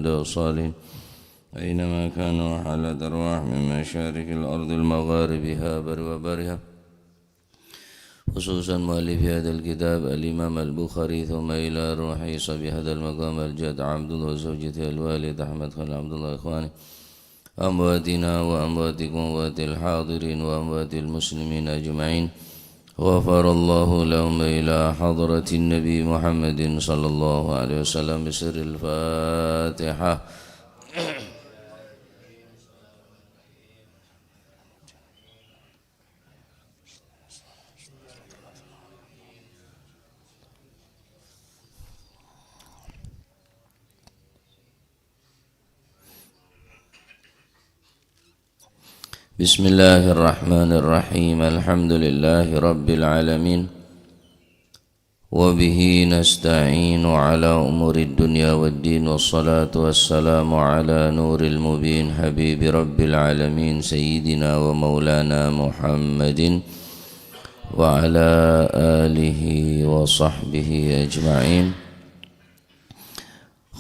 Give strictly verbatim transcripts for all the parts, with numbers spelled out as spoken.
الصالحين أينما كانوا، وحلت أرواح من مشارق الأرض المغاربها برها وبحرها، خصوصا مؤلف هذا الكتاب الإمام البخاري، ثم إلى روحه صاحب هذا المقام الجد عبد الله وزوجته الوالد أحمد خليل عبد الله، إخوانه، أمواتنا وأمواتكم وأموات الحاضرين وأموات المسلمين أجمعين. غفر الله لهم إلى حضرة النبي محمد صلى الله عليه وسلم بسر الفاتحة. بسم الله الرحمن الرحيم. الحمد لله رب العالمين. وبه نستعين على أمور الدنيا والدين، والصلاة والسلام على نور المبين حبيب رب العالمين سيدنا ومولانا محمد وعلى آله وصحبه أجمعين.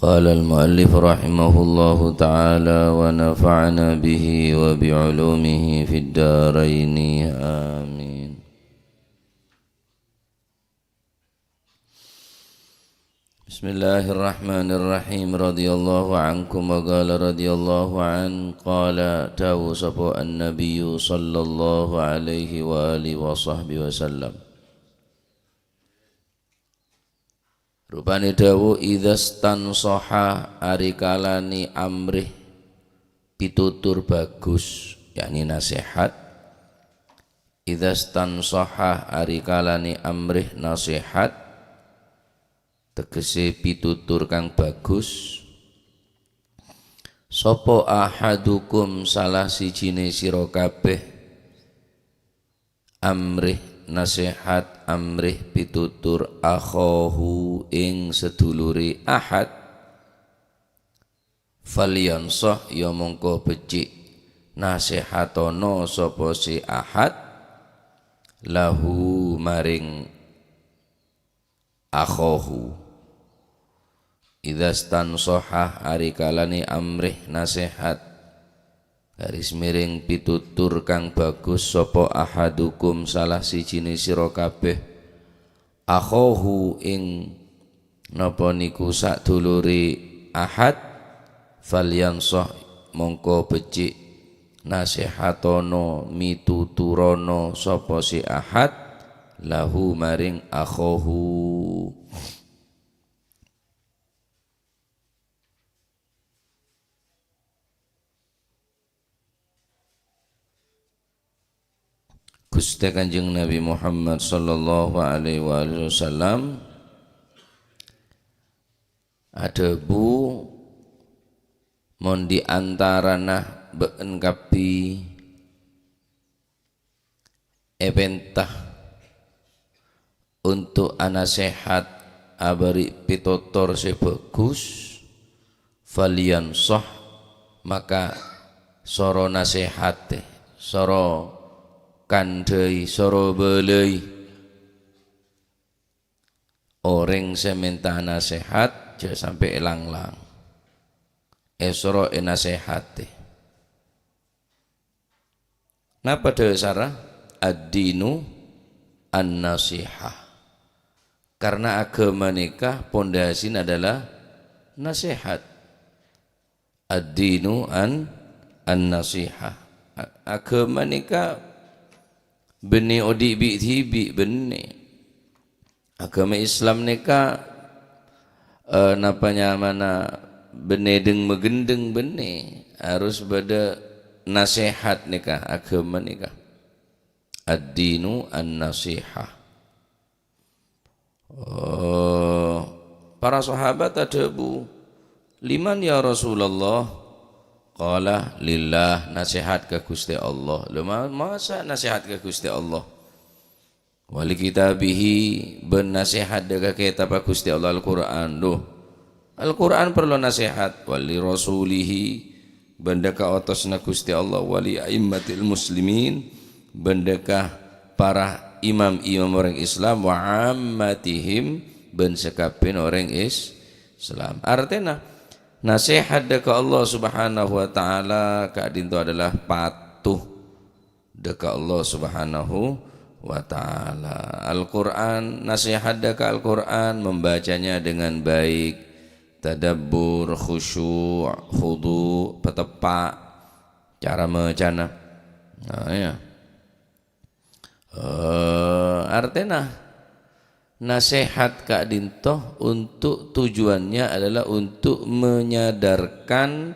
قال المؤلف رحمه الله تعالى ونفعنا به وبعلومه في الدارين. آمين. بسم الله الرحمن الرحيم. رضي الله عنكم وقال رضي الله عنه قال، dhâbu sapa An-Nabiyyu sallallahu alaihi wa alihi wa sahbihi wasallam. Rupane dhâbu, "Idzastansaha," arikalane amrih pitutur bagus, yakni nasehat. "Idzastansaha," arikalane amrih nasehat, tegese pitutur kang bagus. "Sapa ahadukum," salah sijine sira kabeh, amrih nasehat, amrih pitutur, "akhahu," ing sedulure ahad, "falyansah," ya mongko becik nasehatono sapa se ahad, "lahu," maring akhahu. "Idzastansaha," arikalane amrih nasehat, garis miring pitutur kang bagus, "sapa ahadukum," salah sijine sira kabeh, "akhahu," ing napa niku sadulure ahad, "falyansah," mongko becik nasehatono, mituturono sapa se ahad, "lahu," maring akhahu. Guste Kanjeng Nabi Muhammad sallallahu alaihi wa alihi wasallam adhâbu, "Mon di antarana bâ'en kabbi epenta untuk anasehat, abâri' pitotor se bagus, falyansah, maka soro nasehate, soro kandhai, soro bâlâi." Oreng se menta nasehat, jhâ' sampe' elanglang. Esoro enasehate. Napa dhâsarra? "Ad-dinu an-nasihah." Karena agama nèka pondasina adalah nasehat. Ad-dinu an, an-nasihah. A-, agama nèka bânnè odi' bi'-dhibi', bânnè. Agama Islam nèka, eh, napa nyamana bânnè deng-magendeng, bânnè. Harus bâdâ nasehat nèka, agama nèka. Ad-dinu an-nasihah. Oh, para sahabat adhâbu, "Liman ya Rasulullah?" Qala, "Lillah," nasehat ka Guste Allah. Lho, ma-, masa nasehat ka Guste Allah? "Wa li kitabihi," bân nasehat dâ' ka ketabba Guste Allah, Al-Qur'an. Lho, Al-Qur'an parlo nasehat. "Wa li rasulihi," bân dâ' ka otosna Guste Allah. "Wa li a'immatil muslimin," bân dâ' ka para imam-imam orèng Islam. "Wa ammatihim," bân sakabbhiyânna orèng Is-, Islam. Artèna, Nasehat dâ' ka Allah Subhanahu wa Ta'ala ka'dinto adalah patuh dâ' ka Allah Subhanahu wa Ta'ala. Al-Qur'an, nasehat dâ' ka Al-Qur'an, membacanya dengan baik, tadabbur, khusyuk, khudu', pateppa' cara macana. Nah, ya. Eh, artèna nasehat ka'dinto untuk tujuannya adalah untuk menyadarkan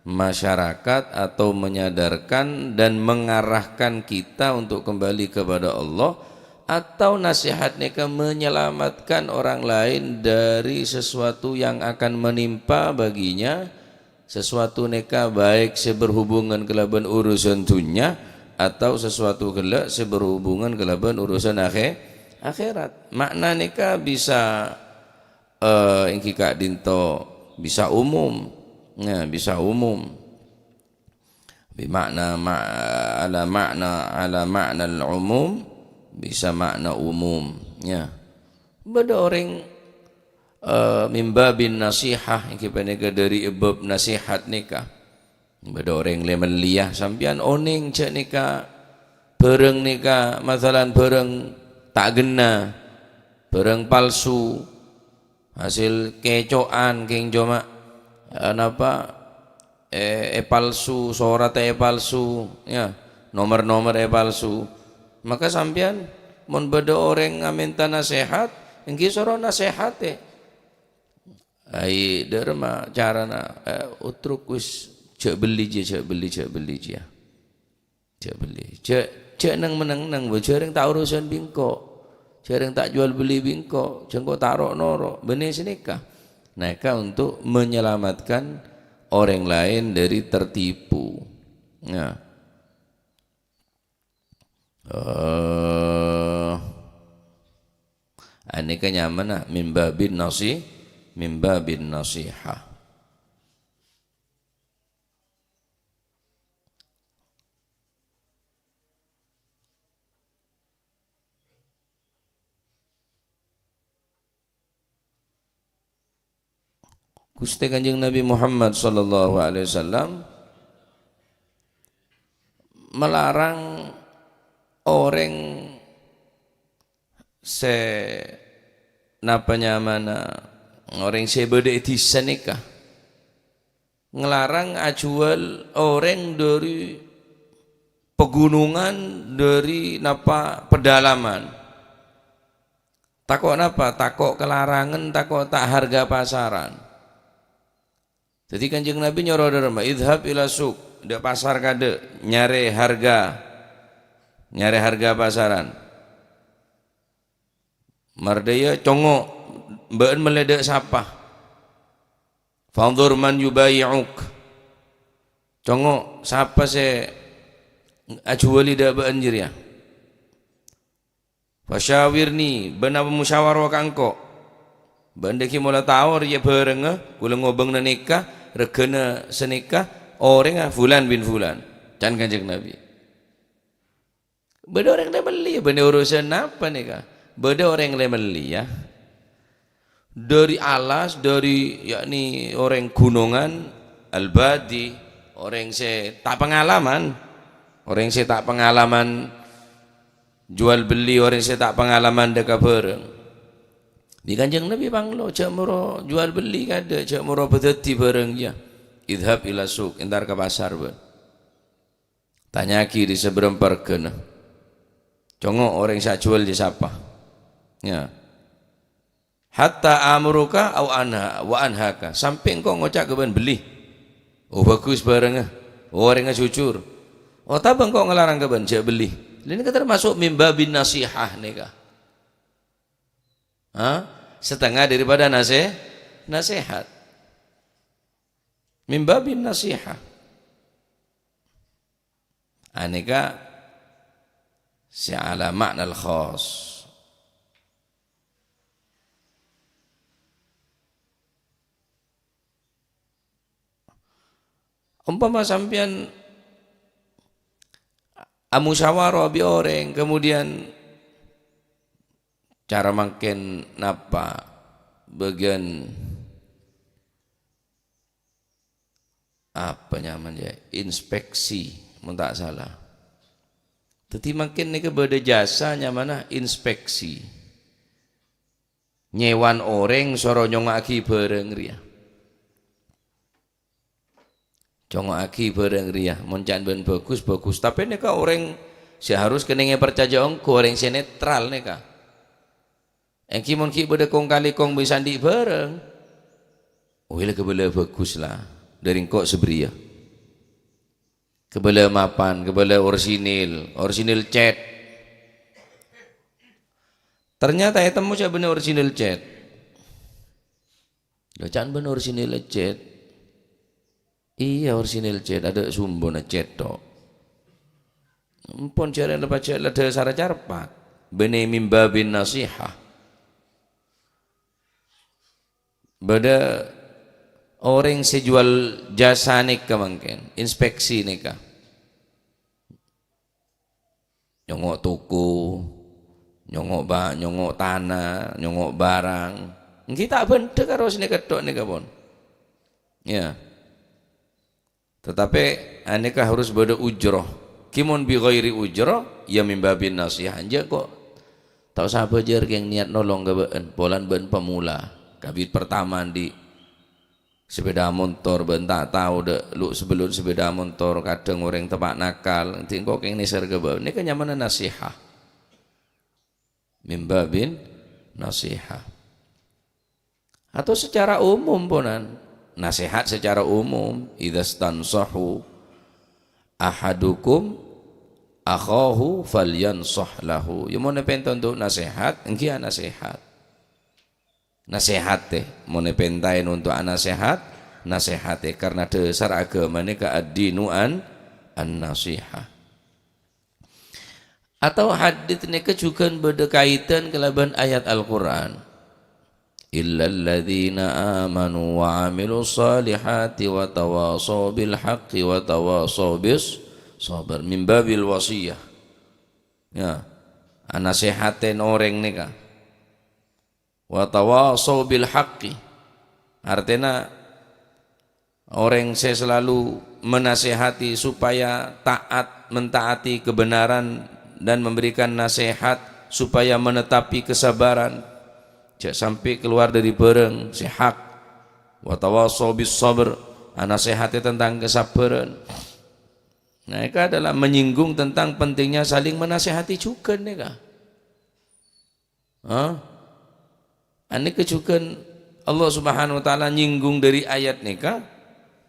masyarakat atau menyadarkan dan mengarahkan kita untuk kembali kepada Allah, atau nasihat nèka menyelamatkan orang lain dari sesuatu yang akan menimpa baginya, sesuatu nèka baik sè berhubungan kalabân urusan dhunnya atau sesuatu ghellâ' sè berhubungan kalabân urusan akhè-, akhèrat. Ma'na nèka bisa, eh, èngghi ka'dinto bisa umum. Nah, bisa umum. Bi ma'na ma-, ala ma'na, ala ma'nal umum, bisa ma'na umum. Ya. Bâdâ orèng eh, min babin nasihah, èngghi panèka dâri bab nasehat nèka. Bâdâ orèng lè-mellèya, sampèyan onèng jâ' nèka bhârâng nèka, masalan bhârâng ta' ghenna, bhârâng palsu, hasil kèco'an kèng coma, eh, napa, eh, èpalsu, soratta èpalsu, ya, nomer-nomer èpalsu. Maka sampèyan mon bâdâ orèng ngamènta nasehat, èngghi soro nasehatè. Ai, dâ' remma carana, eh, utruk wis, jhâ' bellè jiyâ, jhâ' bellè, jhâ' bellè jiyâ. Jhâ' bellè. Jhâ', jhâ' neng-menneng, neng, bâ, jhâ' rèng ta' urusan bi' engko'. Jhâ' rèng ta' jual bellè bi' engko'. Jhâ' engko' ta' ro'-noro'. Bânnè sanèka. Nah, nèka untuk menyelamatkan orang lain dari tertipu. Nah. Eh, anèka nyamana min babin nasi-, min babin nasihah. Ghustè Kanjeng Nabi Muhammad sallallahu alaihi wasallam melarang orèng sè, napa nyamana, orèng sè bâdâ è dhisa nèka. Nglarang ajhuwâl orèng dâri pegunungan, dâri napa pedalaman. Tako' napa? Tako' kalarangan, tako' ta' harga pasaran. Dhâddhi Kanjeng Nabi nyoro dâ' remma, "Idhhab ila suq, dâ' pasar kadâ', nyarè harga, nyarè harga pasaran." Mardhâjâ, "Congo', bâ'ân mellè dâ' sapa? Fanzur man yubayi'uk." Congo', sapa sè ajhuwâli dâ' bâ'ân jârèya? "Fasyawirni, bân apa musyawara ka engko'? Bâ'ân dâgghi' mola tao rèya bhârângnga, kaulâ ngobâng nanèka, règhâna sanèka, orèngnga fulan bin fulan." Can Kanjeng Nabi. Bâdâ orèng lè-mellè, bânnè urusan napa nèka? Bâdâ orèng lè-mellè, ya. Dâri alas, dâri, yakni orèng ghunongan, al-badi, orèng sè ta' pangalaman, orèng sè ta' pangalaman juwâl bellè, orèng sè ta' pangalaman dâ' ka bhârâng. Bi' Kanjeng Nabi panglo, jhâ' moro juwâl bellè kadâ', jhâ' moro bhâdhâddhi bhârâng, ya. Idhhab ila suq, entar ka pasar, bân. Tanya'aghi dâ' sabârâmpa règhâna. Congo' orèng sè ajhuwâl jâ sapa? Ya. "Hatta amuruka au anha-, wa anhaka." Sampè' engko' ngoca' ka bâ'ân bellè. Oh, bhâghus bhârângnga. Oh, orèngnga jujur. Otabâ engko' ngalarang ka bâ'ân jhâ' bellè. Lha nèka tamaso' min babin nasihah nèka. Ha? Setengah daripada nase-, nasehat. Min babin nasihah. Anèka sè ala ma'nal khas. Umpama sampèyan amusyawara bi' orèng, kemudian cara mangkèn napa bâgiyân apa nyamana, ya, inspeksi, mon ta' sala. Dhâddhi mangkèn nèka bâdâ jasa nyamana inspeksi. Nyèwan orèng soro nyonga'aghi bhârâng rèya. Nyonga'aghi bhârâng rèya, mon ca'na bâ'na bhâghus, bhâghus. Tapè nèka orèng sè harus kennèng èparcajâ ongghu, orèng sè netral nèka. Èngghi mon ghi' bâdâ kong-kali kong bisa andi' bhârâng, oh, la kabâlâ bhâghus la, dâri engko' sabâriyâ. Kabâlâ mapan, kabâlâ orsinil, orsinil cet. Ternyata ètemmo sè bânnè orsinil cet. Lha, ca'na bânnè orsinil cet. Iyâ, orsinil cet, adâ' sumbona cet tok. Empon jârèya la pajhât la dhâsarra carpat. Bânnè min babin nasihah. Bâdâ orèng sè juwâl jasa nèka mangkèn, inspeksi nèka. Nyongo' toko, nyongo' ba-, nyongo' tana, nyongo' barang. Èngghi ta' bhândhâ karo sè nèka tok nèka pon. Ya. Tatapè, anèka harus bâdâ ujroh. Ghi' mon bi ghairi ujroh, ya min babin nasihah. Enjâ' ko'. Ta' osa abhâjâr kèng niyat nolong ka bâ'na, polana bâ'na pamula. Kabit pertama andi' sepeda motor, bâ'na ta' tao dâ' lu-, sabellun sepeda motor, kadhâng orèng teppa' nakal, dhing ko' kèng nèser ka bâ'na. Nèka nyamana nasihah. Min babin nasihah. Atau secara umum, ponan. Nasehat secara umum. "Idzastansahu ahadukum akhahu falyansah lahu." Ya, mon èpènta untuk nasehat, èngghi anasehat. Nasehate, mon èpèntaè untuk anasehat, nasehate. Karena dasar agama nèka ad-dinu an, an-nasihah. Atau hadits nèka jhughân bâdâ kaitan kalabân ayat Al-Qur'an. "Illalladzina amanu wa amilus salihati wa tawasau bil haqqi wa tawasau bis sabr." Min babil wasiyah. Ya, anasehaten orèng nèka. "Wa tawasau bil haqqi." Artèna, orèng sè selalu menasehati supaya taat, mentaati kebenaran, dan memberikan nasihat supaya menetapi kesabaran. Jhâ' sampè' kalowar dâri bhârâng sè hak. "Wa tawasau bis sabr", anasehati tentang kesabaran. Nah, itu adalah menyinggung tentang pentingnya saling menasehati juga, nèka. Hah? Anèka jhughân Allah Subhanahu wa Ta'ala nyinggung dâri ayat nèka,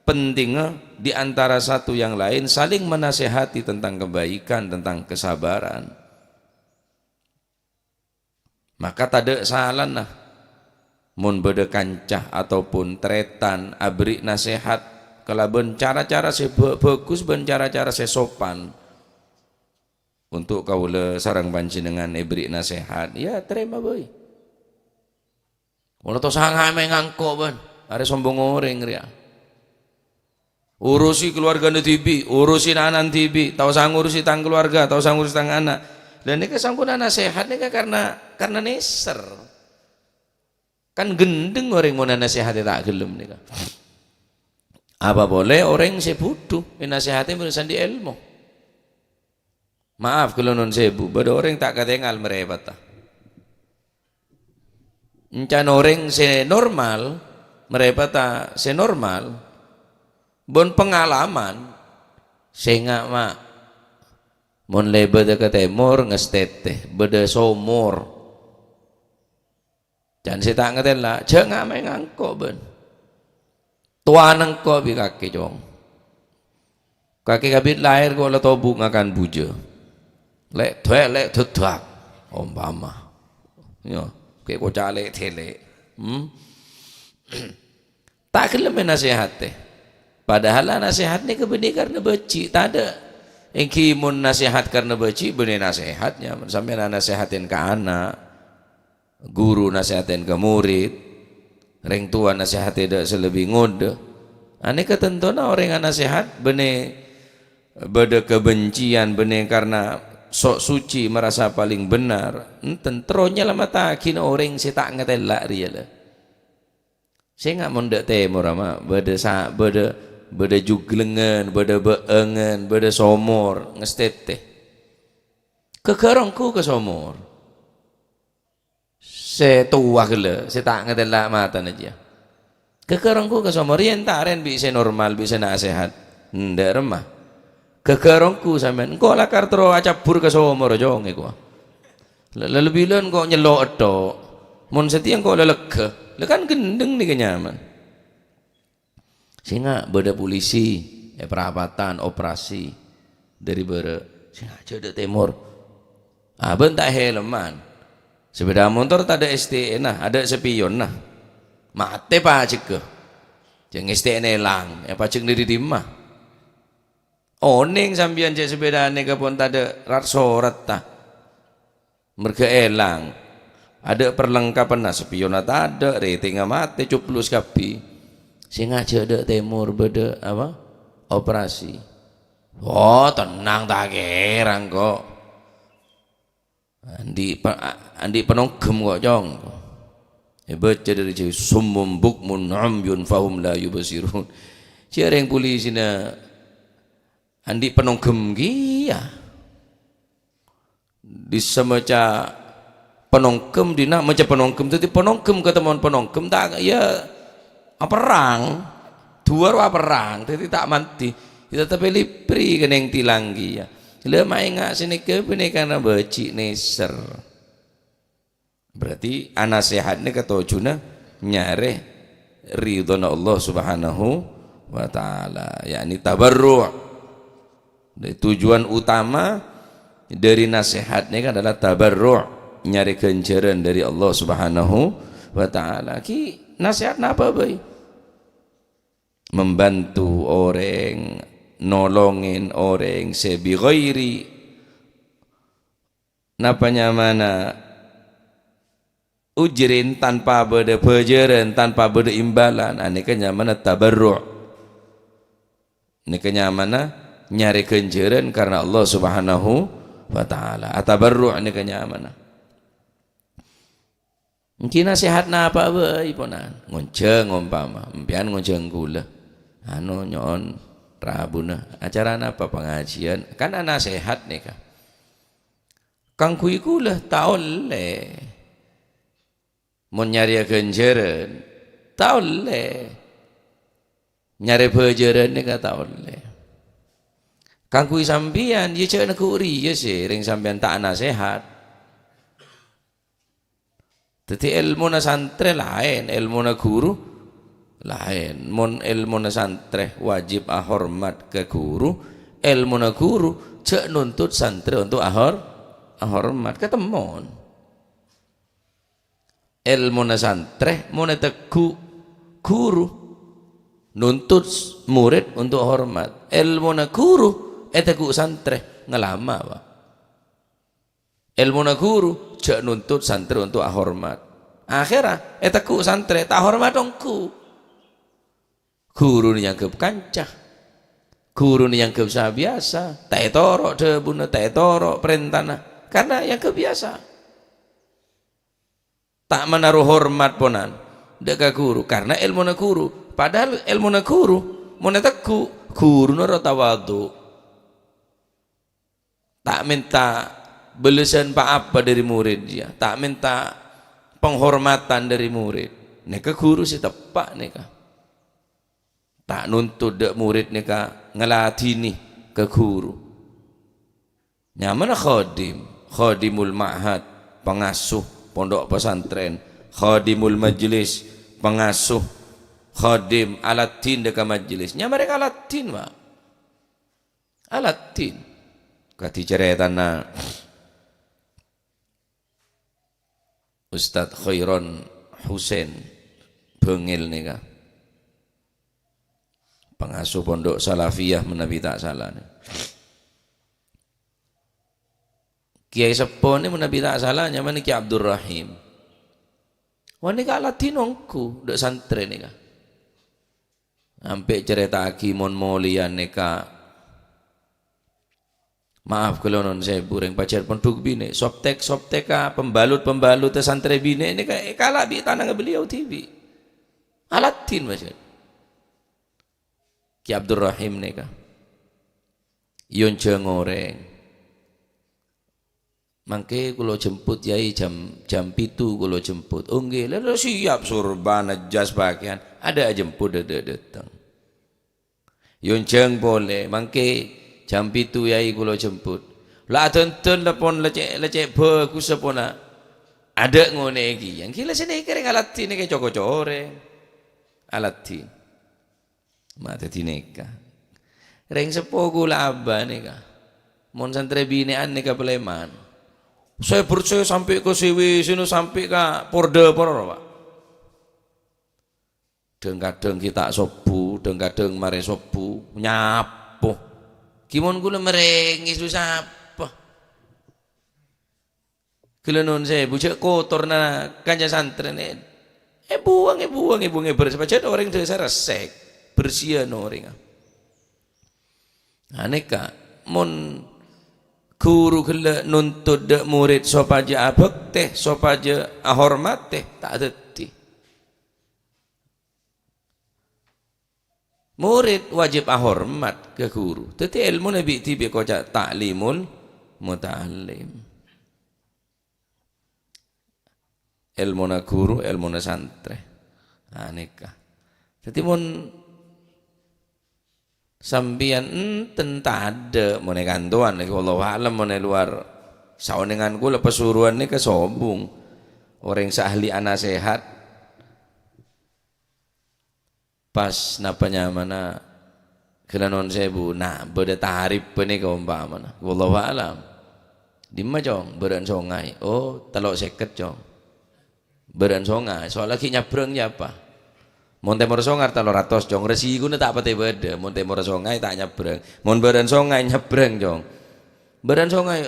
pentingnga di antara satu yang lain saling menasehati tentang kebaikan, tentang kesabaran. Maka tadâ' salana mon bâdâ kanca ataupun tarètan aberri' nasehat kalabân cara-cara sè bhâ-, bhâghus bân cara-cara sè sopan. Untuk kaulâ sareng panjhennengngan èberri' nasehat, ya, tarèma bhâi. Molaè ta' osa ngèmè ngangko', bân. Arè sombong orèng rèya. Urusi keluargana dhibi', urusi ana'na dhibi', ta' osa ngurusi tang keluarga, ta' osa ngurusi tang ana'. Lah nèka sampun nasehat nèka karena, karena nèser. Kan ghendheng orèng mon nasèhatè ta' ghellem nèka. Apa polè orèng sè budhu ènasèhatè mon sè andi' èlmo. Maaf, kaulâ nu'un sèbu, bâdâ orèng ta' katèngal marèpata. Èncana orèng sè normal, marèpata sè normal, bân pangalaman, sènga', Ma'. Mon lèbâdhâ ka tèmor, ngastètè, bâdâ somor. Can sè ta' ngatèla', jhâ' ngèmè ngangko', bân. Towana engko' bi' kakè, Cong. Kakè kabit laèr ko' la tobu' ngakan bujâ. Lè', dè', lè', dèdhâk, ompama. Ya, kè koca' lè', dè', lè'. Hmm? Ta' ghellem ènasèhatè. Padahal nasèhat nèka bânnè karna bâji', tadâ'. Èngghi mon nasèhat karna bâji', bânnè nasèhat, ya. Sampèyan nasèhatè ka ana'. Guru nasèhatè ka murid, rèng towa nasèhatè dâ' sè lebbi ngodâ. Anèka tantona orèng anasèhat bânnè bâdâ kebencian, bânnè karna sok suci, merasa paling benar. Enten, terro nyalamettaghina orèng sè ta' ngatèla' rèya, la. Sènga' mon dâ' tèmor, ama, bâdâ sa-, bâdâ bâdâ juglengan, bâdâ bâ'ângan, bâdâ somor, ngastètè. Ghâghâr ongghu ka somor. Sè towa ghellâ', sè ta' ngatèla' matana jiyâ. Ghâghâr ongghu ka somor, yèn ta' rèn bi' sè normal, bi' sè na-, sèhat. Endâ' remma. Ghâghâr ongghu sampèyan, engko' lakar terro acabbhur ka somor, jhungè kowa. La, la, la bilân engko' nyello' ètto'. Mon satèya engko' la lega. La kan ghendheng nèka nyaman. Sènga' bâdâ polisi, è parapatan, operasi, dâri bârâ'. Sènga' jhâ' dâ' tèmor. Abâ' ta' hèlman. Sepeda motor tadâ' S T N-na, adâ' sapiyonna. Matè pajhegghâ. Jhâng S T N èlang, èpajhek dâri dimma? Onèng sampèyan jhâ' sepedana kapon tadâ' rat-soratta. Merghâ èlang. Adâ' perlengkapanna, sapiyonna tadâ', rètèngnga matè, coblos kabbhi. Sènga' jhâ' dâ' tèmor bâdâ, apa? Operasi. Oh, tennang, ta' kèra engko'. Andi' pa-, andi' panongghâm ko', Cong. Èbâca dâri jhâ-, "Summum bukmun umyun fahum la yubsirun." Jhâ' rèng polisina andi' panongghâm kèya. Dissa maca panongghâm, dinna' maca panongghâm. Dhâddhi panongghâm katemmon panongghâm, ta', ya, aperrang. Duwâ rowa aperrang, dhâddhi ta' mandhi. Ya, tetapi libri kenning tilang kèya. La maènga' sanèka bhânèka na bâji' nèser. Berarti anasèhat nèka tojjhuna nyarè ridhona Allah Subhanahu wa Ta'ala, yakni tabarru'. Jadi, tujuan utama dari nasèhat nèka adalah tabarru', nyarè ghânjhârân dari Allah Subhanahu wa Ta'ala. Ghi nasèhat napa bhâi? Membantu orèng, nolongin orèng sè bi ghairi, napa nyamana, ujrin, tanpa bâdâ bhâjârân, tanpa bâdâ imbalan, anèka nyamana tabarru'. Nèka nyamana nyarè ghânjhârân karna Allah Subhanahu wa Ta'ala. Atabarru' nèka nyamana. Ènggi nasèhat napa bhâi, ponan? Ngonjhâng, ompama, empèyan ngonjhâng kaulâ. Anu, nyo'on rabuna. Acara napa? Pangajiân. Kan anasèhat nèka. Kaangghuy kaulâ ta' ollè. Mon nyarèya ghânjhârân, ta' ollè. Nyarè bhâjârân nèka ta' ollè. Kaangghuy sampèyan, ya jhâ' neggu' rèya sè rèng sampèyan ta' nasèhat. Dhâddhi, èlmona santrè laèn, èlmona ghuru laèn. Mon èlmona santrè wajib ahormat ka ghuru, èlmona ghuru jhâ' nuntut santrè onto' ahor-, ahormat. Katemmon. Èlmona santrè mon ètegghu' ghuru, nuntut murid onto' hormat. Èlmona ghuru ètegghu' santrè, ngalama, Pak. Èlmona ghuru jhâ' nuntut santrè onto' ahormat. Akhèrra ètegghu' santrè ta' hormat ongghu. Ghuruna èangghep kanca. Ghuruna èangghep sabiyasa, ta' ètoro' dhâbuna, ta' ètoro' parèntana, karna èangghep biyasa. Ta' manaro hormat ponan dâ' ka ghuru, karna èlmona ghuru. Padahal èlmona ghuru, mon ètegghu', ghuruna ro tawadhu'. Ta' mènta bâlessan pa-apa dâri murid, ya. Ta' mènta panghormatan dâri murid. Nèka ghuru sè teppa' nèka. Ta' nuntut dâ' murid nèka ngaladhini ka ghuru. Nyamana khadim, khadimul ma'had, pangasuh pondhuk pesantren, khadimul majlis, pangasuh, khadim, aladhin dâ' ka majlis. Nyamana rèng aladhin, Pak. Aladhin. Kadhi carètana Ustadz Khairon Husain Bengil nèka. Pangasuh Pondok Salafiyah manabi ta' sala nè. Kiai Seppo nè manabi ta' sala nyamana Kiai Abdurrahim. Wah, nèka aladhin ongghu, dâ' santrè nèka. Ampè' carèta'aghi mon molèyan nèka. Maaf, kaulâ nuwun sèbu, rèng pajhât pondhuk binè', soptek-sopteka, pembalut-pembalutta santrè binè' nèka èkala' bi' tanangnga beliau dhibi'. Aladhin, pajhât. Kè Abdurrahim nèka. Èyonjhâng orèng. "Mangkè kaulâ jemput, Yai, jam, jam pitu kaulâ jemput." "Oh, ngghi." Lha, lha, siap, sorban, jas, pakèyan. Adâ' ajemput, adâ' dâteng. Èyonjhâng polè, "Mangkè jam pitu, Yai, kaulâ jemput." La adhândhân la pon la cè', la cè' bhâghussa pona. Adâ' ngonè'è kèya. Èngghi la sanèka rèng aladhinè kè co-koco orèng. Aladhin. Ma' dhâddhi nèka. Rèng seppo kaulâ abâ' nèka. Mon santrè binè'an nèka palèman. Sè bersè sampè' ka sèwè, sèno sampè' ka por-dâpor, Pak. Dhâng-kadhâng ghi' ta' sobbhu, dhâng-kadhâng marè sobbhu, nyapo. Ghi' mon kaulâ marèngè sapa? Ghellâ' non sèbu, jhâ' kotorna kanca santrèna. Èbuwâng, èbuwâng, èbuwâng, èberse-, pajhât orèng dhâsar ressèk, bersiyân orèngnga. Anèka, mon ghuru ghellâ' nuntut dâ' morèd sopajâ abhâktè, sopajâ ahormatè, ta' dhâddhi. Morèd wajib ahormat ka ghuru. Dhâddhi, èlmona bi'-dhibi' èkoca' ta'limul muta'allim. Èlmona ghuru, èlmona santrè. Anèka. Dhâddhi, mon sampèyan enten tadâ', mon è kantowan, lagi wallahu a'lam, mon è luar saonèngan kaulâ pasuruwan nèka sobung. Orèng sè ahli anasèhat, pas napa nyamana ghellâ' non sèbu, na, bâdâ tarèp panèka ompamana. Wallahu a'lam. "Dimma, Cong?" "Bârâ'ân songay." "Oh, tello' sèket, Cong." "Bârâ'ân songay, soal lagi nyabrâng ya apa?" "Mon tèmor songay tello ratos, Cong, rèsigona ta' patè bâdâ. Mon tèmor songay ta' nyabrâng. Mon bârâ'ân songay nyabrâng, Cong." "Bârâ'ân songay,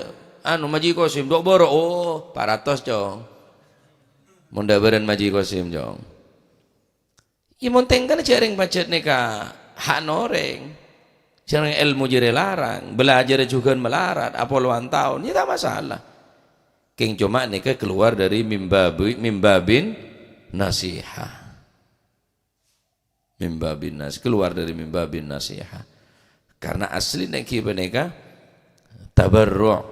anu, Maji Kosim, dhu bârâ'." "Oh, pa' ratos, Cong. Mon dâ' bârâ'ân Maji Kosim, Cong." Iyâ, mon tèngkana jhâ' rèng pajhât nèka ha'na orèng. Jhâ' rèng èlmo jârèya larang, bâlâjhârrâ jhughân malarat, apolowan taon, iyâ ta' masalah. Kèng coma nèka keluar dari mimbabi-, mimbabin nasihah. Mimbabin nas-, keluar dari mimbabin nasihah. Karena asli nèngghi panèka tabarru',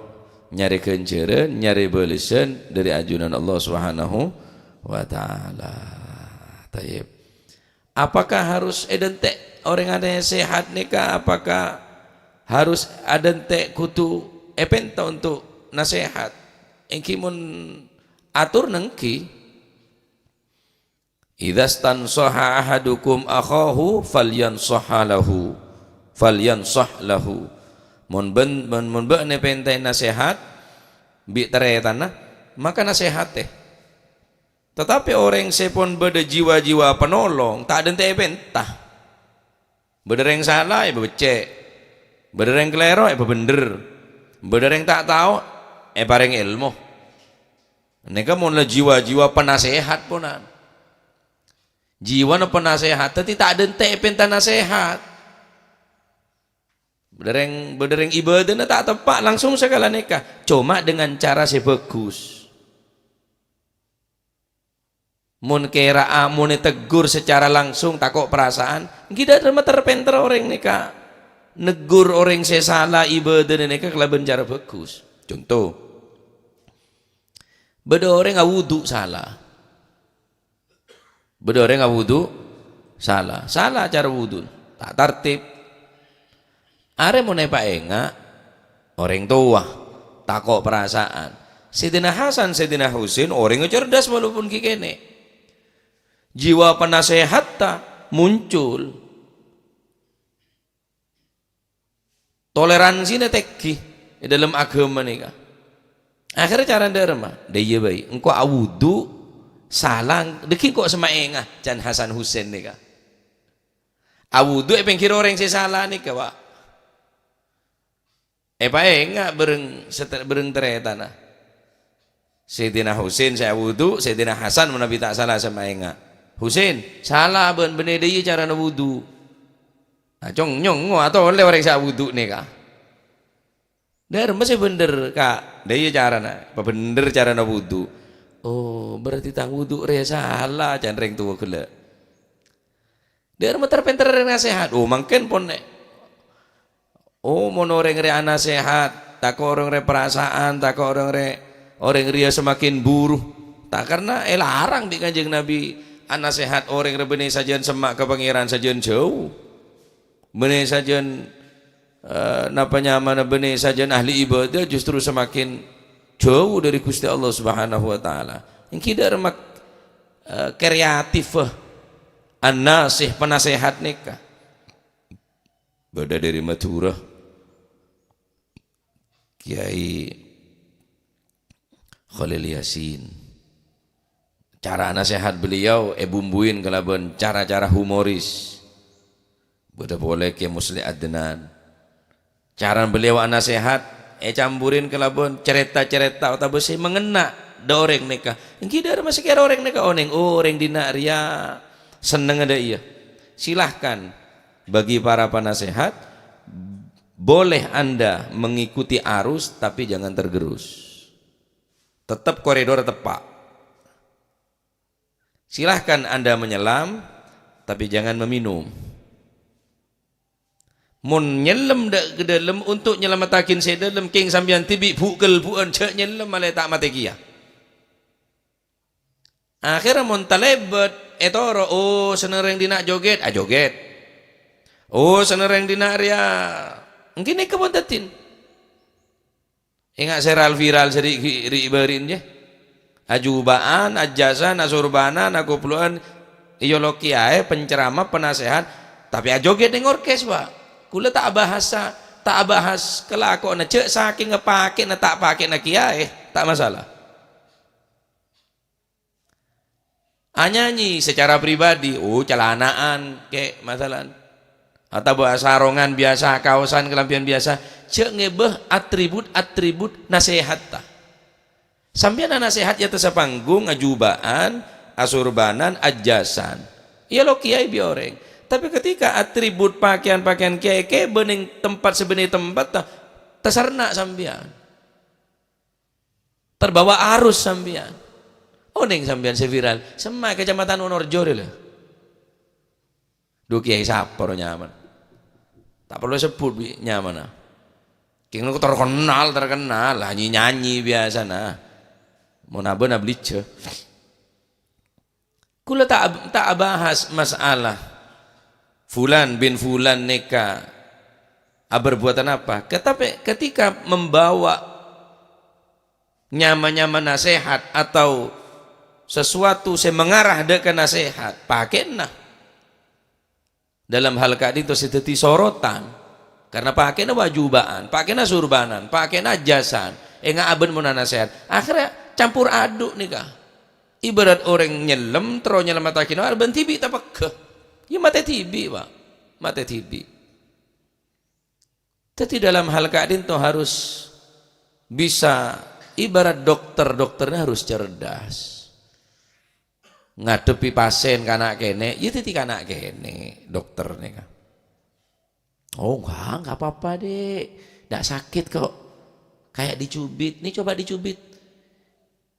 nyarè ghânjhârân, nyarè bâlessan dâri ajunan Allah Subhanahu wa Ta'ala. Tayyib. Apakah harus èdântè' orèng anasèhat nèka? Apakah harus adântè' kodhu èpènta untuk nasèhat? Èngghi mon ator nèngghi. "Idza stansaha ahadukum akhahu falyansaha lahu, falyansah lahu." Mon bân-, mon, mon bâ'na èpèntaè nasèhat bi' tarètanna, maka nasèhatè. Tetapi orèng sè pon bâdâ jiwa-jiwa panolong, ta' adântè' èpènta. Bâdâ rèng sala, èpabhâccè'. Bâdâ rèng kalèro, èpabhendher. Bâdâ rèng ta' tao, èparèng èlmo. Nèka mon la jiwa-jiwa panasèhat ponan. Jiwana panasèhat, dhâddhi ta' adântè' èpènta nasèhat. Bâdâ rèng, bâdâ rèng ibâdâna ta' teppa', langsung sakala nèka. Coma dengan cara sè bhâghus. Mon kèra'a, mon èteggur sacara langsung, tako' parasaan, èngghi dâ' remma ter-pènter orèng nèka neggur orèng sè sala ibâdâna nèka kalabân cara bhâghus. Conto, bâdâ orèng awudu' sala. Bâdâ orèng awudu' sala. Sala cara wudu', ta' tartib. Arè mon èpaènga' orèng towa, tako' parasaan. Sayyidina Hasan, Sayyidina Husain orèngnga cerdas walaupun ghi' kènè'. Jiwa penasehatta muncul. Toleransina tèngghi è dâlem aghâma nèka. Akhèrra carana dâ' remma, "Dâ' iyâ bhâi, engko' awudu' sala, dâggi' engko' sè maènga'," can Hasan Husain nèka. Awudu' è pèngghir orèng sè sala nèka, Pak. Èpaènga' bhâreng sè-, bhâreng tarètanna. Sayyidina Husain sè awudu', Sayyidina Hasan manabi ta' sala sè maènga'. "Husain, sala bâ'na, bânnè dâ' iyâ carana wudu'." Nah, cong, nyongngo' atolè orèng sè awudu' nèka. "Dâ' remma sè bhendher, Ka'?" "Dâ' iyâ carana, pabhendher carana wudu'." "Oh, berarti tang wudu' rèya sala," can rèng towa ghellâ'. Dâ'ramma ter-pènter orèng nasèhat. Oh, mangkèn pon nè'. Oh, mon orèng rè anasèhat, tako' orèng rè perasaan, tako' orèng rè, orèng rèya semakin buru. Ta' karna èlarang bi' Kanjeng Nabi anasèhat orèng rè bânnè sajân semma' ka Pangèran sajân jâu. Bânnè sajân, eh, napa nyamana bânnè sajân ahli ibadah justru semakin jâu dâri Ghustè Allah Subhanahu wa Ta'ala. Ènggi dâ'ramma, eh, kreatif, eh, an-nasih, penasèhat nèka. Bâdâ dâri Madhurâ, Kiai Khalil Yasin. Cara nasèhat beliau èbumbuin kalabân cara-cara humoris. Bâdâ polè Kiai Musleh Adnan. Cara beliau anasèhat ècampurin kalabân carèta-carèta otabâ sè mangèna dâ' orèng nèka. Ènggi dâ'ramma sakèra orèng nèka onèng, oh, orèng dinna' rèya sennengnga dâ' iyâ. Silahkan, bagi para penasehat, boleh Anda mengikuti arus, tapi jangan tergerus. Tetap koridor teppa'. Silahkan Anda menyelam, tapi jangan meminum. Mon nyellem dâ' ka dâlem, untuk nyalamettaghin sè dâlem, kèng sampèyan dhibi' bu'-kelbu'ân, jhâ' nyellem, malè ta' matè kèya. Akhèrra mon talèbât, ètoro', oh, senneng rèng dinna' jogèt, ajogèt. Oh, senneng rèng dinna' rèya, ènggi nèka pon dhâddhin. Enga' sè ral-viral sè ri', ri'-bâri'na, yâ. Ajuba'an, ajjhâsan, asorbanan, akoplo'an, iyâ lo' kèyaè, penceramah, penasehat, tapè ajogèt neng orkes, Pak. Kaulâ ta' abahas, ta' abahas kalakowanna, jhâ' sakènga pakèna ta' pakèna kèyaè, ta' masalah. Anyanyi secara pribadi, oh, calana'an, kè', masalan. Otabâ sarongan biyasa, kaosan, kalambhiyân biyasa. Jhâ' ngèbâ atribut-atribut nasehatta. Sampèyan nasehat è attassa panggung, ajuba'an, asorbanan, ajjhâsan. Iyâ lo' kèyaè bi' orèng. Tapè ketika atribut pakèyan-pakèyan kèyaè èkèbâ neng tempat sè bânnè tempat, ta-, tasarna' sampèyan. Terbawa arus sampèyan. Onèng sampèyan sè viral, semma' Kecamatan Wonorejo rè, lho. Dhu, kèyaè sapa ro nyamana? Ta' parlo èsebbhut bi' nyamana. Kèng terkenal, terkenal, nyanyi-nyanyi biyasana. Mon abâ' na belijjhâ. Kaulâ ta', ta' abahas masalah fulan bin fulan nèka aberbuatan apa. Tetapi ketika membawa nyama-nyama nasehat atau sesuatu sè mengarah dâ' ka nasehat, pakèna. Dalam hal ka'dinto sè dhâddhi sorotan, karna pakèna ajuba'an, pakèna sorbanan, pakèna ajjhâsan, enga' abâ' mon nasehat. Akhèrra campur adhu nèka. Ibarat orèng nyellem, terro nyalamettaghi orèng bân dhibi' tapegghâ. Yâ matè dhibi', Pak. Matè dhibi'. Dhâddhi dalam hal ka'dinto harus bisa, ibarat dokter, dokternya harus cerdas. Ngadhebbhi pasien kana' kènè', yâ dhâddhi kana' kènè', dokter nèka. "Oh, enggak, enggak apa-apa, Dek. Enggak sakit kok. Kayak dicubit. Nih, coba dicubit."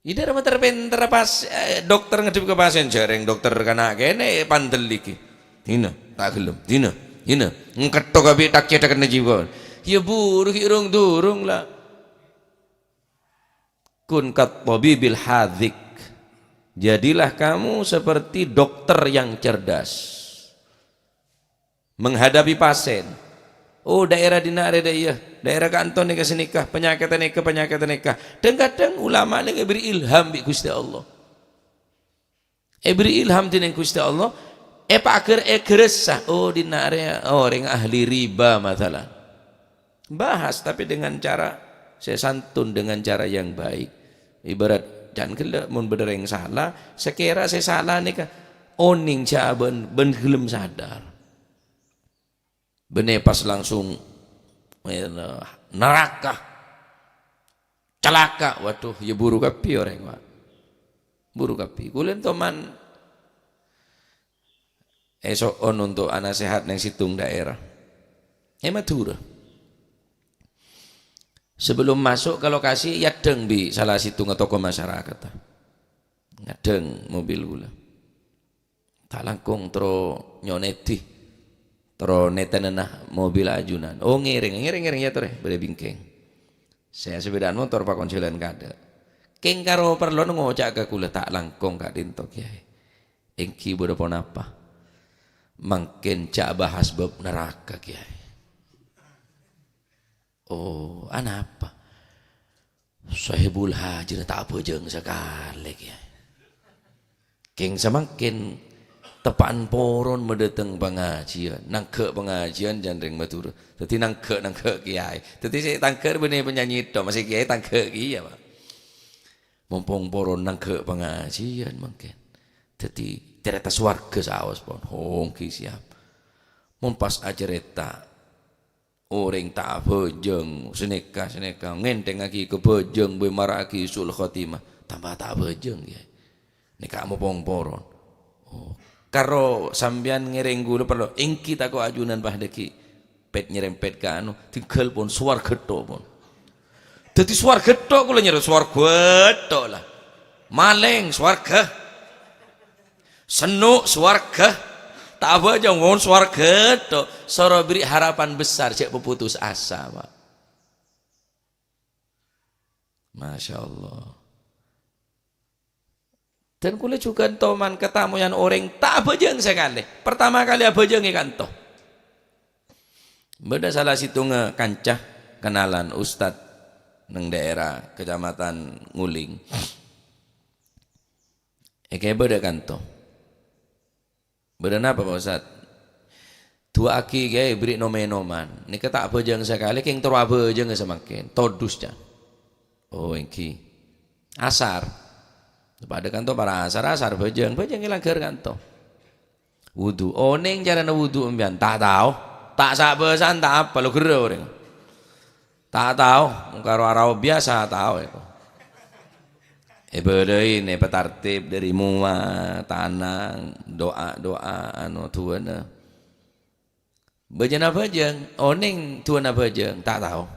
Yâ, dâ'ramma ter-pènter pas, eh, dokter ngadhebbhi ka pasien, jhâreng dokter kana' kènè', pandel iki. Dinah, ta' ghellem, dinah, dinah. Ngketto kabbhi tak-cètak kennèng jiwa. Yâ, buru ghi' rong-durung la. "Kun kat tabibil hadzik." Jadilah kamu seperti dokter yang cerdas. Menghadapi pasien. Oh, daerah dinna' rè dâ' iyâ, daerah ka'anto nèka sanèka, panyakèt nèka, panyakèt nèka. Dhâng-kadhâng ulama nèka èberri' ilham bi' Ghustè Allah. Èberri' ilham dhinèng Ghustè Allah, èpaghâr èghâressa, oh, dinna' rè orèng ahli riba, masalan. Bahas, tapi dengan cara sè santun, dengan cara yang baik. Ibarat can ghellâ', mon bâdâ rèng sala, sakèra sè sala nèka onèng jhâ' bân, bân ghellem sadar. Bânnè pas langsung, eh, naraka. Calaka', waduh, yâ buru kabbhi orèng, Pak. Buru kabbhi. Kaulâ ènto man èso'on untuk anasehat neng sèttong daerah. È Madhurâ. Sebelum masuk ke lokasi, èadhâng bi' salah sèttongnga tokoh masyarakat. Ngadhâng mobil kaulâ. Ta' langkong terro nyonèdhi, terro nètènana mobil ajunan. Oh, ngèrèng, ngèrèng, ngèrèng, yâ, torè, bâdâ bingkèng. Sè sepèdaan motor pakon jhâlân kaadâ'. Kèng karo parlona ngoca' ka kaulâ, "Ta' langkong ka'dinto, Kèyaè. Èngghi bâdâ ponapa? Mangkèn jhâ' bahas bab naraka, Kèyaè." "Oh, anapa?" "Sohibul Hajina ta' abhâjâng sakalè, Kèyaè. Kèng samangkèn teppa'an poron madâteng pangajiân, nangghâ' pangajiân jhân rèng Madhurâ. Dhâddhi nangghâ'-nangghâ' kèyaè. Dhâddhi sè ètangghâ' bânnè penyanyi tok, ma' sè kèyaè ètangghâ' kèya, Pak. Mompong poron nangghâ' pangajiân mangkèn. Dhâddhi carèta sowarghâ saos pon, ongghi siap. Mon pas acarèta, orèng ta' abhâjâng, sanèka-sanèka, ngènthèngngaghi kabhâjâng, bhâi mara'aghi su'ul khotimah, tamba ta' abhâjâng, yâ. Nèka mompong poron. Oh, karo sampèyan ngèrèng kaulâ parlo, èngghi tako' ajunan pas dhâggi'. Pèt nyèrempèt ka anu, tinggal pon, sowarghâ tok pon. Dhâddhi sowarghâ tok kaulâ nyèro, sowarghâ tok la. Malèng, sowarghâ. Senno', sowarghâ. Ta' abhâjâng, mon sowarghâ tok. Soro bèrri' harapan besar, jhâ' paputus asa, Pak. Masya Allah. Dan kaulâ jhughân toman katamoyan orèng ta' abhâjâng sakalè. Partama kalè abhâjâng è kanto. Bâdâ sala sèttongnga kanca kenalan ustad neng daerah Kecamatan Nguling. Èkabâdâ kanto. "Bâdâ napa, Pak Ustad?" "Du'aaghi, Kèyaè, bèrri' nom-ènoman. Nèka ta' abhâjâng sakalè, kèng terro abhâjâng samangkèn. Todus, can." "Oh, èngghi." Asar. Padâ kanto para asar, asar bhâjâng. Bhâjâng è langghâr kanto. Wudu. Onèng carana wudu sampèyan? Ta' tao. Ta' sa-bhâsa'an, ta' apa, lo ghârâ orèng. Ta' tao, karo arao biyasa tao èko. Èbâlâi nè patartib dâri mowa, tanang, do'a-do'a, anu, du'âna. Bhâjâna bhâjâng, onèng du'âna bhâjâng, ta' tao.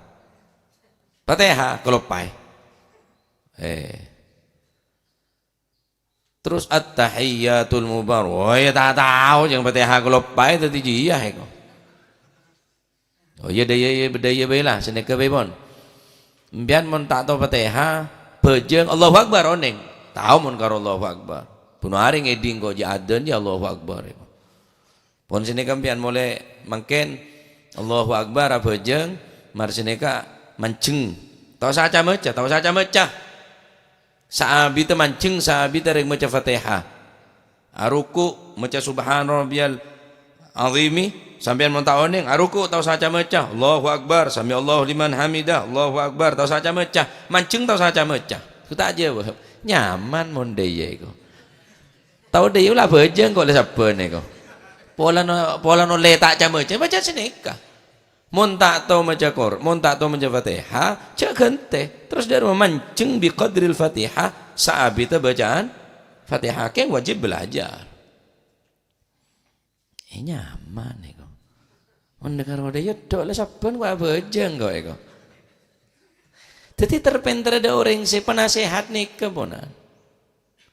Fatihah, kaloppaè. Eh. Terros at-tahiyyatul mubarak. Oh, yâ ta' tao, jhâng Fatihah kaloppaè dhâddhi jiyâ èko. Oh, yâ, dâ' iyâ, yâ, dâ' iyâ bhâi la, sanèka bhâi pon. Sampèyan mon ta' tao Fatihah, bhâjâng Allahu Akbar onèng. Tao mon karo Allahu Akbar. Buno arè ngèdhing ko' jiyâ adzan, yâ Allahu Akbar. Pon sanèka sampèyan molè mangkèn Allahu Akbar abhâjâng, mar sanèka manjheng. Ta' osa ca-maca, ta' osa ca-maca. Saabiddhâ manjheng, saabiddhâ rèng maca Fatihah. Aruku' maca Subhana Rabbiyal Azimi, sampèyan mon ta' onèng, aruku' ta' osa ca-maca, Allahu Akbar, Sami'allahu liman hamidah, Allahu Akbar, ta' osa ca-maca. Manjheng ta' osa ca-maca. Ku ta' jawab. Nyaman mon dâ' iyâ èko. Tao dâ' iyâ la bhâjâng ko' la sabbhân èko. Polana, polana ollè ta' ca-maca, maca sanèka. Mon ta' tao maca Qur-, mon ta' tao maca Fatihah, jhâ' ghântè. Terros dâ' roma manjheng bi qadril Fatihah, saabiddhâ bacaan Fatihah, kèng wajib belajar. Eh, nyaman èko. Mon dâ' karo dâ' iyâ tok la sabbhân ko' abhâjâng ko' èko. Dhâddhi ter-pènterra dâ' orèng sè panasèhat nèka, ponan.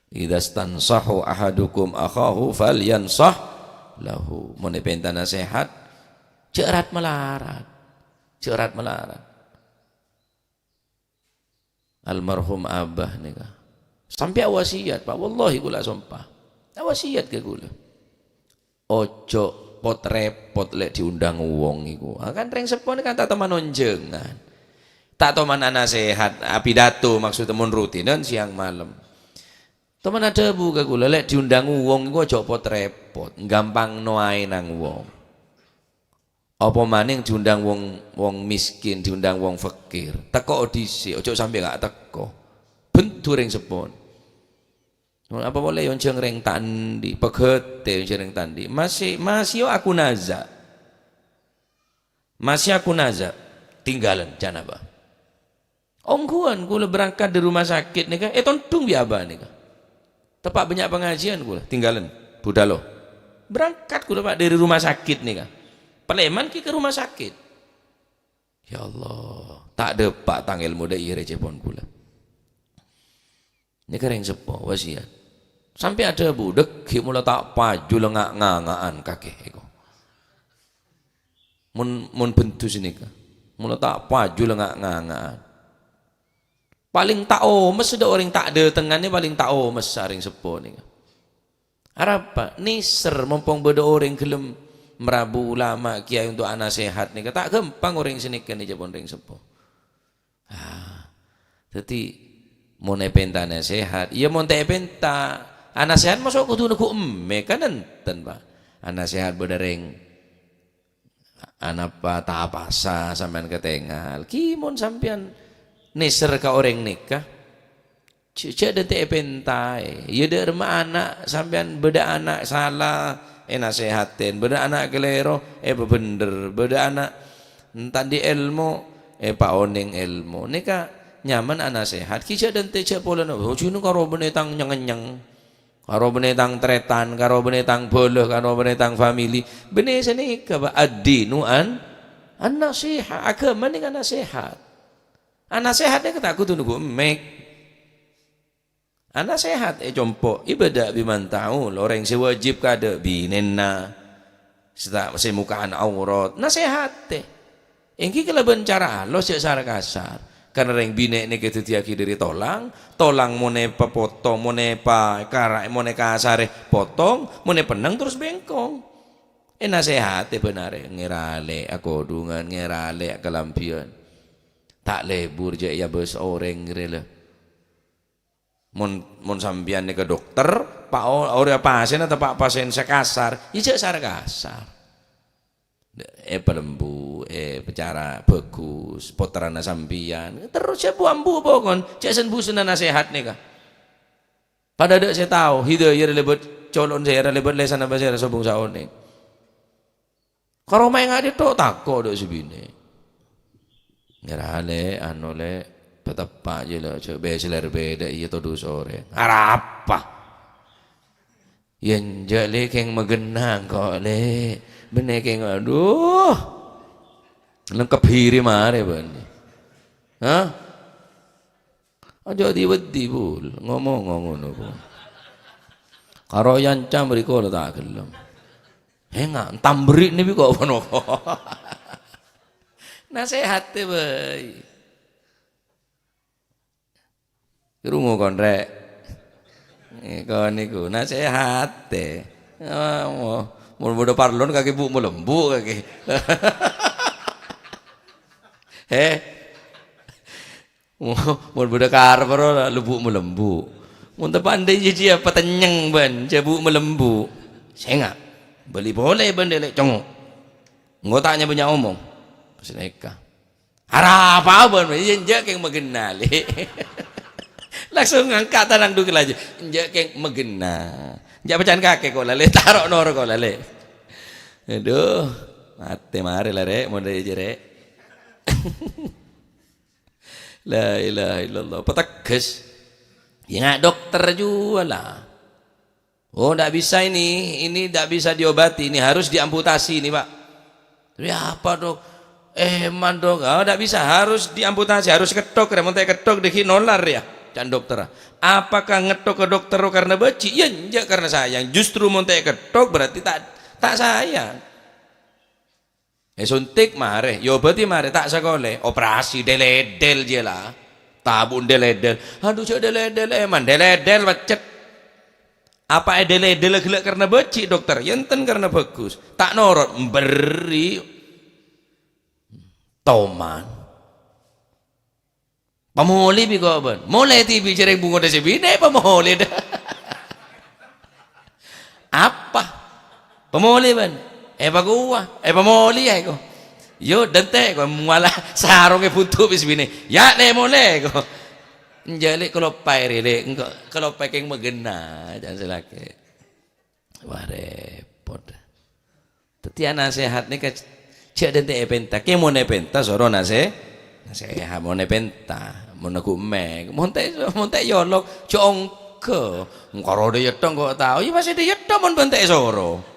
"Idza stansaha ahadukum akhahu falyansah lahu." Mon èpènta nasèhat, jhâ' rat-malarat. Jhâ' rat-malarat. Almarhum Abah nèka sampè' awasiyat, Pak. Wallahi kaulâ sompa. Awasiyat ka kaulâ. Ojo pot-repot lè' diundang wong iku. Ah, kan rèng seppo nèka kan ta' toman onjhângan. Ta' toman nasèhat, apidato maksudnya mon rutinan siang malem. Toman adhâbu ka kaulâ, lè' diundang wong iku ojo pot-repot, gampangno aè nang wong. Apa manèng diundang wong, wong miskin, diundang wong fakir. Teko dhisik, ojo sampè' gak teko. Bendhu rèng seppo. Apa polè onjhâng rèng ta' andi', pagâtè onjhâng rèng ta' andi'. Masih, masih aku naza. Masih aku naza. Tinggalan, jhâ' napa. Ongghuwân kaulâ berangkat dâri rumah sakit nèka, ètondhung bi' abah nèka. Teppa' bânnya' pangajiân kaulâ, tinggalan, budhâlo. Berangkat kaulâ, Pak, dâri rumah sakit nèka. Palèman ghi' ka rumah sakit. Ya Allah, ta' dâpa' tang èlmo dâ' iyâ rècepon kaulâ. Nèka rèng seppo, wasiyat. Sampè' adhâbu, "Dhâggi' mola ta' paju lengnga'-nganga'an kakè eko." Mon, mon bendus nèka, mola ta' paju lengnga'-nganga'an. Palèng ta' omes dâ' orèng ta' dâtengnga nè palèng ta' omes orèng seppo nèka. Arapa? Nèser, mompong bâdâ orèng ghellem marabu ulama, kèyaè onto' anasèhat nèka ta' ghâmpang orèng sè nèka nè jhâ' pon orèng seppo. Ah, dhâddhi mon èpènta nasèhat, iyâ mon ta' èpènta. Anasèhat maso' kodhu neggu' emmè, kan enten, Pa'. Anasèhat bâdâ rèng anapa tapasa sampèyan katèngal. Ghi mon sampèyan nèser ka orèng nèka, jhâ', jhâ' dhânte' èpèntaè. Iyâ dâ' remma ana' sampèyan bâdâ ana' sala, ènasèhatè. Bâdâ ana' kalèro, èpabhendher. Bâdâ ana' ta' andi' èlmo, èpaonèng èlmo. Nèka nyamana nasèhat. Ghi jhâ' dhânte' jhâ' polana, "Oh, jhâ' karo bânnè tang nyeng-ngenyeng. Karo bânnè tang tarètan, karo bânnè tang bhâlâ, karo bânnè tang famili." Bânnè sanèka, Pa'. Ad-dinu an, an-nasihah. Aghâma nèka nasèhat. Anasèhat nèka ta' kodhu neggu' emmè. Anasèhat è compo', ibada' biman ta'ul, orèng sè wajib ka dâ' binèna, sè ta-, sè moka'an aurat, nasèhatè. Èngghi kalabân cara alos, jhâ' sara kasar. Karna rèng binè' nèka èdhâddhiyâghi dâri tolang, tolang mon èpapotong, mon èpakara', mon èkasarè potong, mon èpennang terros bengkong. Ènasèhatè bân arè, ngèralè akodhungan, ngèralè akalambhiyân. Ta' lebur jhâ' èabâs orèng rè la. Mon, mon sampèyan nèka dokter, pa-, o-, orèng pasènna teppa' pasèn sè kasar, ya jhâ' sara kasar. Èpalembu, èpacara bhâghus, pottrana sampèyan. Terros jhâ' bu-ambu pokon, jhâ' sen-busenna nasèhat nèka. Padâ dâ' sè tao, hidayah rè lèbât colon sè rè lèbât lèsanna pasèra sobung saonèng. Ka roma enga' dhi' tho' tako' dâ' sè binè'. Ngèralè, anu, Lè', pateppa' jiyâ, Lè', jhâ' bâ' sè lèr bâdâ iyâ todus orèng. Arapa? Yâ enjâ', Lè', kèng maghenna engko', Lè'. Bânnè kèng, adhu. Lengkep hiri marè bânnè. Hah? Aja' dhi-, wedhi, Bul. Ngomong ngono, Bul. Karo yanca mriko la ta' gelem. Enga', entam berri' nèbi kok ponapa. Nasèhatè bhâi. Rungo kon, Rè'. Èko niku nasèhatè. Ah, mo-, mon bâdâ parlon kakè bu' malembu' kakè. He? Mon bâdâ karep ro, lu bu' malembu'. Mon teppa' andi' jiyâ patennyeng bân, jhâ' bu' malembu'. Sènga'. Bâli polè bân dâlè' congo'. Engko' ta' nya-bânnya' omong. Sanèka. Arapa bân, iyâ enjâ' kèng maghenna, Lè'. Langsung ngangka' tanang dhu kalajâ. Enjâ' kèng maghenna. Enjâ' pèca'an kakè ko', Lè'. Taro' noro' ko', Lè'. Adhu, matè marè la, Rè', mon dâ' iyâ jâ, Rè'. La ilaha illallah. Pateggâs. Yâ, nga' dokter jhuwâ la. "Oh, ndak bisa ini. Ini ndak bisa diobati. Ini harus diamputasi ini, Pak." "Tapi apa, Dok?" "Eman, Dok." "Oh, ndak bisa. Harus diamputasi. Harus kettok, rè. Mon ta' kettok, dâgghi' nolar, yâ," can dokter. "Apakah ngettok ka dokter karena bâji'?" "Yâ, enjâ' karena sayang. Justru mon ta' kettok, berarti ta', ta' sayang." Èsuntik marè, èobati marè, ta' sakolè, operasi, dèl-èdèl jiyâ la. Tabu' dèl-èdèl. Adhu, jhâ' dèl-èdèl, eman dèl-èdèl, pèccèt. Apa è dèl-èdèl ghellâ' karena bâji', dokter? Yâ enten karena bhâghus. Ta' norot, bherri'. Toman. Pamolè bi' ko' bân. Molè dhibi' jârèng bhungodhâ sè binè' pamolè dâ. Apa? Pamolè bân. Èpakowa. Èpamolè yâ ko'. Yo, dântè' ko' mala sarongè buntu' bi' sè binè'. Yâ, Lè', molè ko'. Enjâ', Lè', kaloppaè rè, Lè'. Engko' kaloppaè kèng maghenna. Jhâ' sè lakè. Wah, rèpot. Dhâddhi, anasèhat nèka jhâ' dântè' èpènta. Kè mon èpènta, soro nasè-, nasèhat. Mon èpènta, mon neggu' mè', mon ta', mon ta' èolok, jhâ' ongghâ. Engkara dâ' yetto engko' tao. Iyâ, masè dâ' yetto mon bân ta' èsoro.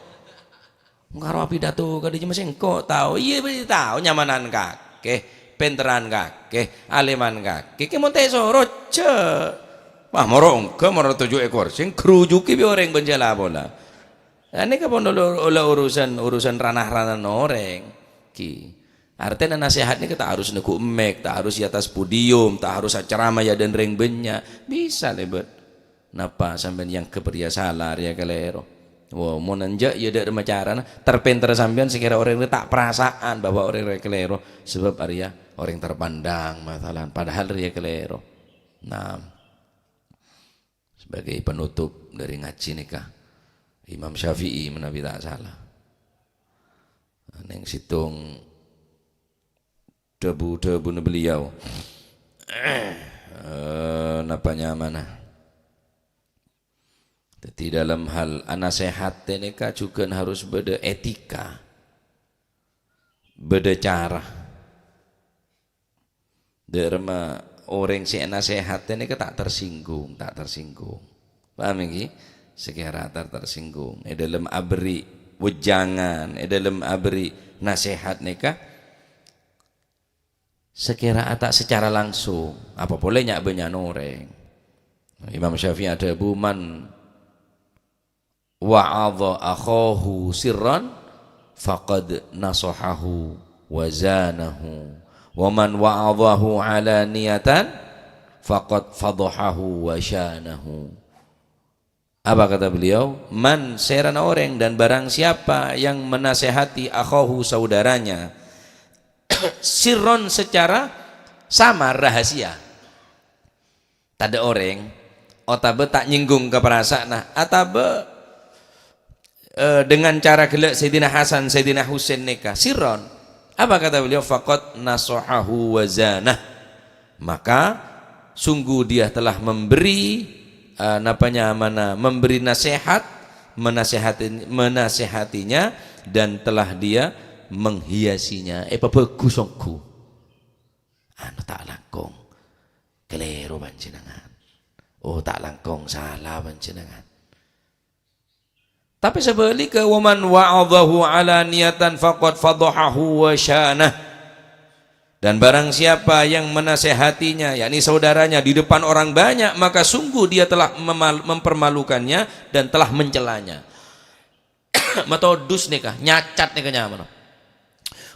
Engkara apidato kadhi jâ' masè engko' tao. Iyâ, bâri' tao nyamanan kakè, pènterran kakè, alèman kakè. Kè mon ta' èsoro, jhâ'. Wah, moro ongghâ, moro toju' è korsè, ngrujuki bi' orèng bân sè la-pola. Lah, nèka pon ola, ola urusan, urusan ranah-ranah orèng, ghi. Artèna nasèhat nèka ta' harus neggu' mic, ta' harus è attas podium, ta' harus acaramah è adâ'na rèng bânnya'. Bisa lèbât. Napa sampèyan yang kepriya sala, rèya kalèro. Wo, mon enjâ' iyâ dâ' remma carana, ter-pènter sampèyan sè kèra orèng rèya ta' parasa'an bahwa orèng rèya kalèro, sabâb arèya orèng terpandang, masalan, padahal rèya kalèro. Nah, sebagai penutup dari ngaji nèka, Imam Syafi'i menawi ta' sala. Neng sèttong dhâbu-dhâbuna beliau. Eh, napa nyamana? Jadi dalam hal anasèhat nèka jhughân harus bâdâ etika, bâdâ cara. Dâ' remma orèng sè anasèhat nèka ta' tersinggung, ta' tersinggung. Paham ènggi? Sakèra ta' tersinggung. È dâlem aberri' wejangan, è dâlem aberri' nasèhat nèka, sakèra ta' secara langsung, apa polè nya'-bânnya'an orèng. Imam Syafi'i adhâbu, "Man wa'adha akhahu sirran, faqad nasahahu wa zanahu. Wa man wa'adhahu alaniyatan, faqad fadhahahu wa syanahu." Apa kata beliau? "Man," sèrana orèng, dan barang siapa yang menasehati akhahu, saudaranya, sirron, secara samar, rahasia. Tadâ' orèng, otabâ ta' nyènggung ka parasaanna, otabâ, eh, dengan cara ghellâ' Sayyidina Hasan, Sayyidina Husain nèka, sirron. Apa kata beliau? "Faqad nasahahu wa zanah." Maka, sungguh dia telah memberi, eh, napa nyamana, memberi nasihat, menasehati, menasehatinya, dan telah dia menghiasinya. Eh, pabhâghus ongghu. Anu ta' langkong kalèro panjhennengngan. Oh, ta' langkong sala panjhennengngan. Tapè sabhâligghâ, "Wa man wa'adhahu alaniyatan faqad fadhahahu wa syanah." Dan barang siapa yang menasehatinya, yakni saudaranya, di depan orang banyak, maka sungguh dia telah memal-, mempermalukannya dan telah mencelanya. Matodus nèka, nyacat nèka nyamana.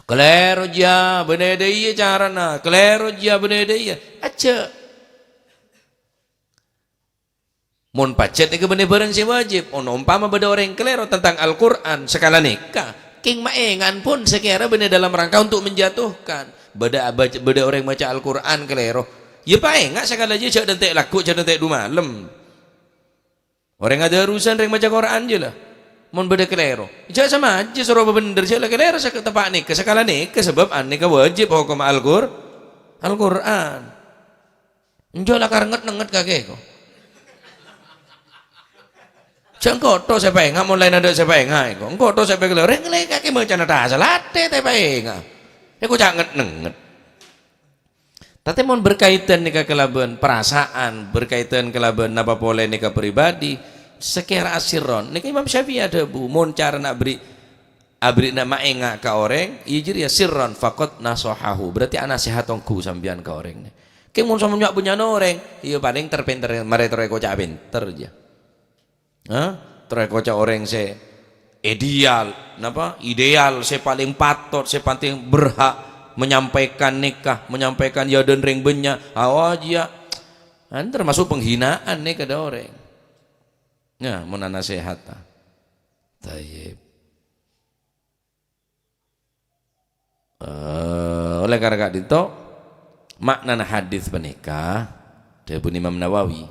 Kalèro jiyâ, bânnè dâ' iyâ carana. Kalèro jiyâ, bânnè dâ' iyâ. Ajjhâ'. Mon pajhât nèka bânnè bhârâng sè wajib. Ono, ompama bâdâ orèng kalèro tentang Al-Qur'an, sakala nèka, kèng maènga'an pon sakèra bânnè dalam rangka untuk menjatuhkan. Bâdâ abac-, bâdâ orèng maca Al-Qur'an kalèro. Yâ paènga' sakala jiyâ, jhâ' dântè' lagghu', jhâ' dântè' du malem. Orèng adârusan rèng maca Qur'an jiyâ la. Mon bâdâ kalèro, jhâ' samajâ soro bhender, jhâ' la kalèro sak-, teppa' nèka, sakala nèka, sabâb anèka wajib hokomma Al-Qur-, Al-Qur'an. Enjâ' la karengnget-nengnget kakè ko. Jhâ' engko' to sè paènga', mon laènna dâ' sè paènga' ko. Engko' to sè paènga', rèng lè kakè macana ta' sala atè tè paènga'. Èko ca' nget-nengnget. Tatè mon berkaitan nèka kalabân parasaan, berkaitan kalabân napa polè nèka pribadi, sakèra asirron. Nèka Imam Syafi'i adhâbu, mon carana aberri', aberri'na maènga' ka orèng, iyâ jârèya sirron faqad nasahahu. Berarti anasèhat ongghu sampèyan ka orèng. Kèng mon sampèyan nya'-bânnya'an orèng, iyâ palèng ter-pènter, marè terro èkoca' pènter jiyâ. Hah? Terro èkoca' orèng sè ideal, napa? Ideal, sè palèng patot, sè palèng berhak menyampaikan nèka, menyampaikan yâ dâ' rèng bânnya'. Awa jiyâ. Nah, ini termasuk penghinaan nèka dâ' orèng. Nah, mon anasèhat, ah. Tayyib. Eh, oleh karena ka'dinto, ma'nana hadis panèka, dhâbuna Imam Nawawi,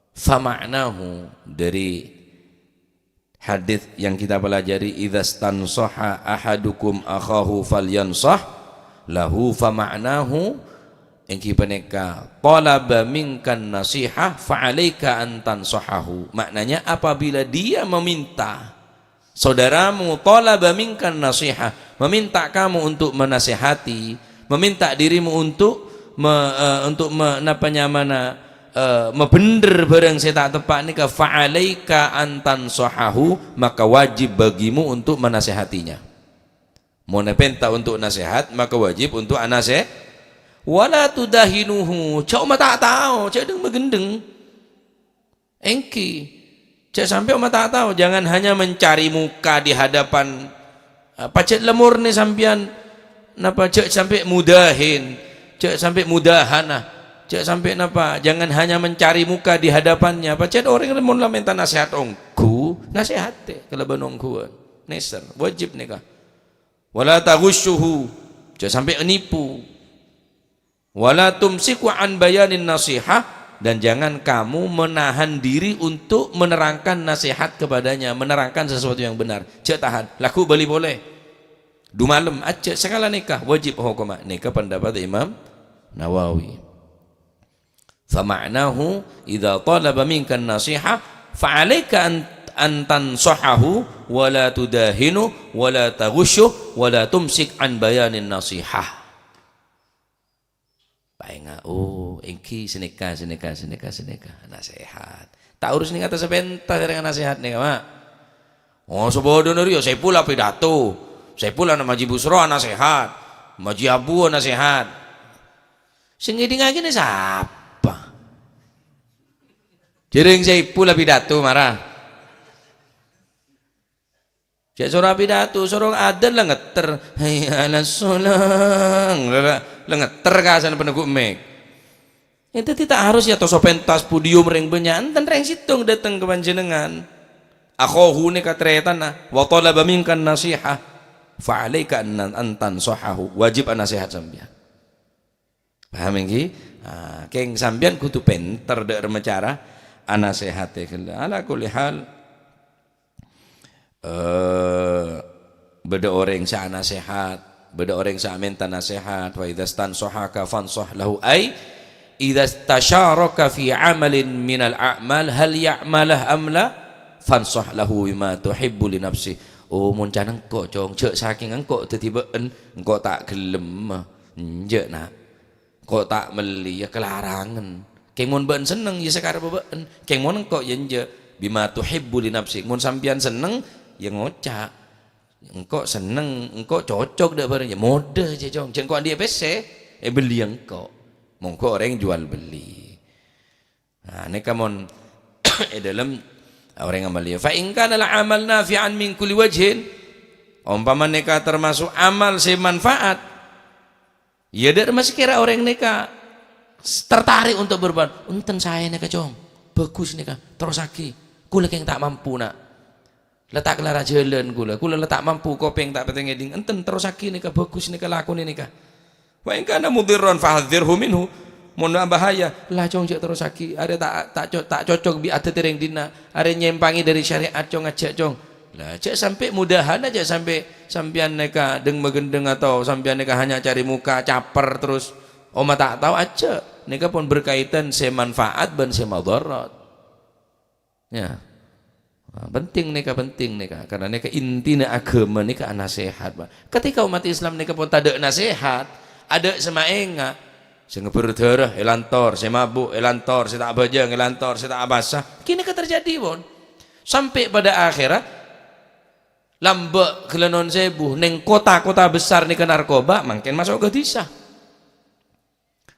"Fa ma'nahu," dari hadis yang kita pelajari, "Idza stansaha ahadukum akhahu falyansah lahu," fa ma'nahu, ènggi panèka, "Talaba minkan nasihah, fa alaika an tansahahu." Maknanya, apabila dia meminta saudaramu talaba minkan nasihah, meminta kamu untuk menasehati, meminta dirimu untuk me-, eh, untuk me-, napa nyamana, eh, mabender barang sè ta' teppa' nèka, fa'alaika an tansahahu, maka wajib bagimu untuk menasehatinya. Mon èpènta untuk nasehat, maka wajib untuk anase-, wala tudahinuhu, jhâ' ma' ta' tao, jhâ' deng-magendeng. Èngghi, jhâ' sampè' omma ta' tao, jangan hanya mencari muka di hadapan, eh, pajhât la mornè sampèyan, napa, jhâ' sampè' mudahin, jhâ' sampè' mudahana, jhâ' sampè' napa, jangan hanya mencari muka di hadapannya. Pajhât orèng mon la mènta nasèhat ongghu, nasèhatè kalabân ongghuwân. Nèser, wajib nèka. Wala taghushuhu, jhâ' sampè' nipu. Wala tumsiku an bayanin nasihah, dan jangan kamu menahan diri untuk menerangkan nasihat kepadanya, menerangkan sesuatu yang benar. Jhâ' tahan, lagghu' bâli polè. Dumalem, ajjhâ', sakala nèka, wajib hokomma. Nèka pendapat Imam Nawawi. Fama'nahu, idza talaba minkan nasihah, fa'alaika an, an tansahahu, wala tudahinu, wala taghushu, wala tumsik an bayanin nasihah. Paènga', oh, èngghi sanèka, sanèka, sanèka, sanèka. Nasèhat. Ta' urus nèng attas pentas sareng nasèhat nèka, Ma'. Oh, sabâdhâna rèya Saifullah pidato. Saifullah nang Haji Busro nasèhat. Haji Abu nasèhat. Sè ngèdingngaghi nè sapa? Jhâreng Saifullah pidato, mara. Jhâ' soro apidato, soro adân la ngetter. "Hayya 'alas shalah." La, la, la ngetter kasana peneggu' mik. Ente ta' harus ya toso pentas podium rèng bânnya', enten rèng sèttong dâteng ka panjhennengngan. Akhahu nèka tarètanna, wa talaba minkan nasihah. Fa 'alaika an, an tansahahu. Wajib anasèhat sampèyan. Paham èngghi? Ah, kèng sampèyan kodhu pènter dâ' remma cara anasèhatè ghellâ'. Ala kulli hal, eh, bâdâ orèng sè anasèhat, bâdâ orèng sè amènta nasèhat, "Wa idza stansahaka fansah lahu," ai, "Idza stasyaraka fi amalin minal a'mal, hal ya'malah am la? Fansah lahu bima tuhibbu li nafsi." Oh, mon can engko', Cong, jhâ' sakèng engko' dâddhi bâ'en, engko' ta' ghellem. Enjâ', Na'. Engko' ta' melli, ya kalarangen. Kèng mon bâ'en senneng, ya sakarebbhâ bâ'en. Kèng mon engko', ya enjâ'. "Bima tuhibbu li nafsi." Mon sampèyan senneng, ya ngoca'. Engko' senneng, engko' cocok dâ' bâreng, ya modâ jhâ', Cong. Jhâ' engko' andi'â pèssè, èbelli engko'. Mongghu orèng jual beli. Nah, nèka mon è dâlem orèng amaliyah. "Fa in kana al-amal nafi'an min kulli wajhin." Ompama nèka tamaso' amal sè manfaat, ya, dâ' remma sakèra orèng nèka tertarik untuk berbuat. "Enten saè nèka, Cong. Bagus nèka. Terrossaghi. Kaulâ kèng ta' mampu, Na'." La ta' kèlara jhâlân kaulâ. Kaulâ la ta' mampu, kopèng ta' patè ngèding. Enten, terrossaghi nèka, bagus nèka, lakonè nèka. "Wa in kana mudhirran fahadzirhu minhu." Mon bahaya, la, Cong, jhâ' terrossaghi. Arè ta', ta' co-, ta' cocok bi' adâtè rèng dinna'. Arè nyèmpangè dâri syariat, Cong, ajjhâ', Cong. La, jhâ' sampè' mudahana, jhâ' sampè' sampèyan nèka deng-magendeng atau sampèyan nèka hanya cari muka, caper terros. Omma ta' tao, ajjhâ'. Nèka pon berkaitan sè manfaat bân sè madharat. Ya. Nah, penting nèka, penting nèka. Karena nèka intina aghâma nèka anasèhat, Pak. Ketika umat Islam nèka pon tadâ' nasèhat, adâ' sè maènga', sè ngebbhur dârâ èlantor, sè mabuk èlantor, sè ta' abhâjâng èlantor, sè ta' apowasa, kènèka terjadi, pon. Sampè' pada akhèra, lambâ' ghellâ' non sèbu, neng kota-kota besar nèka narkoba, mangkèn maso' ka dhisa.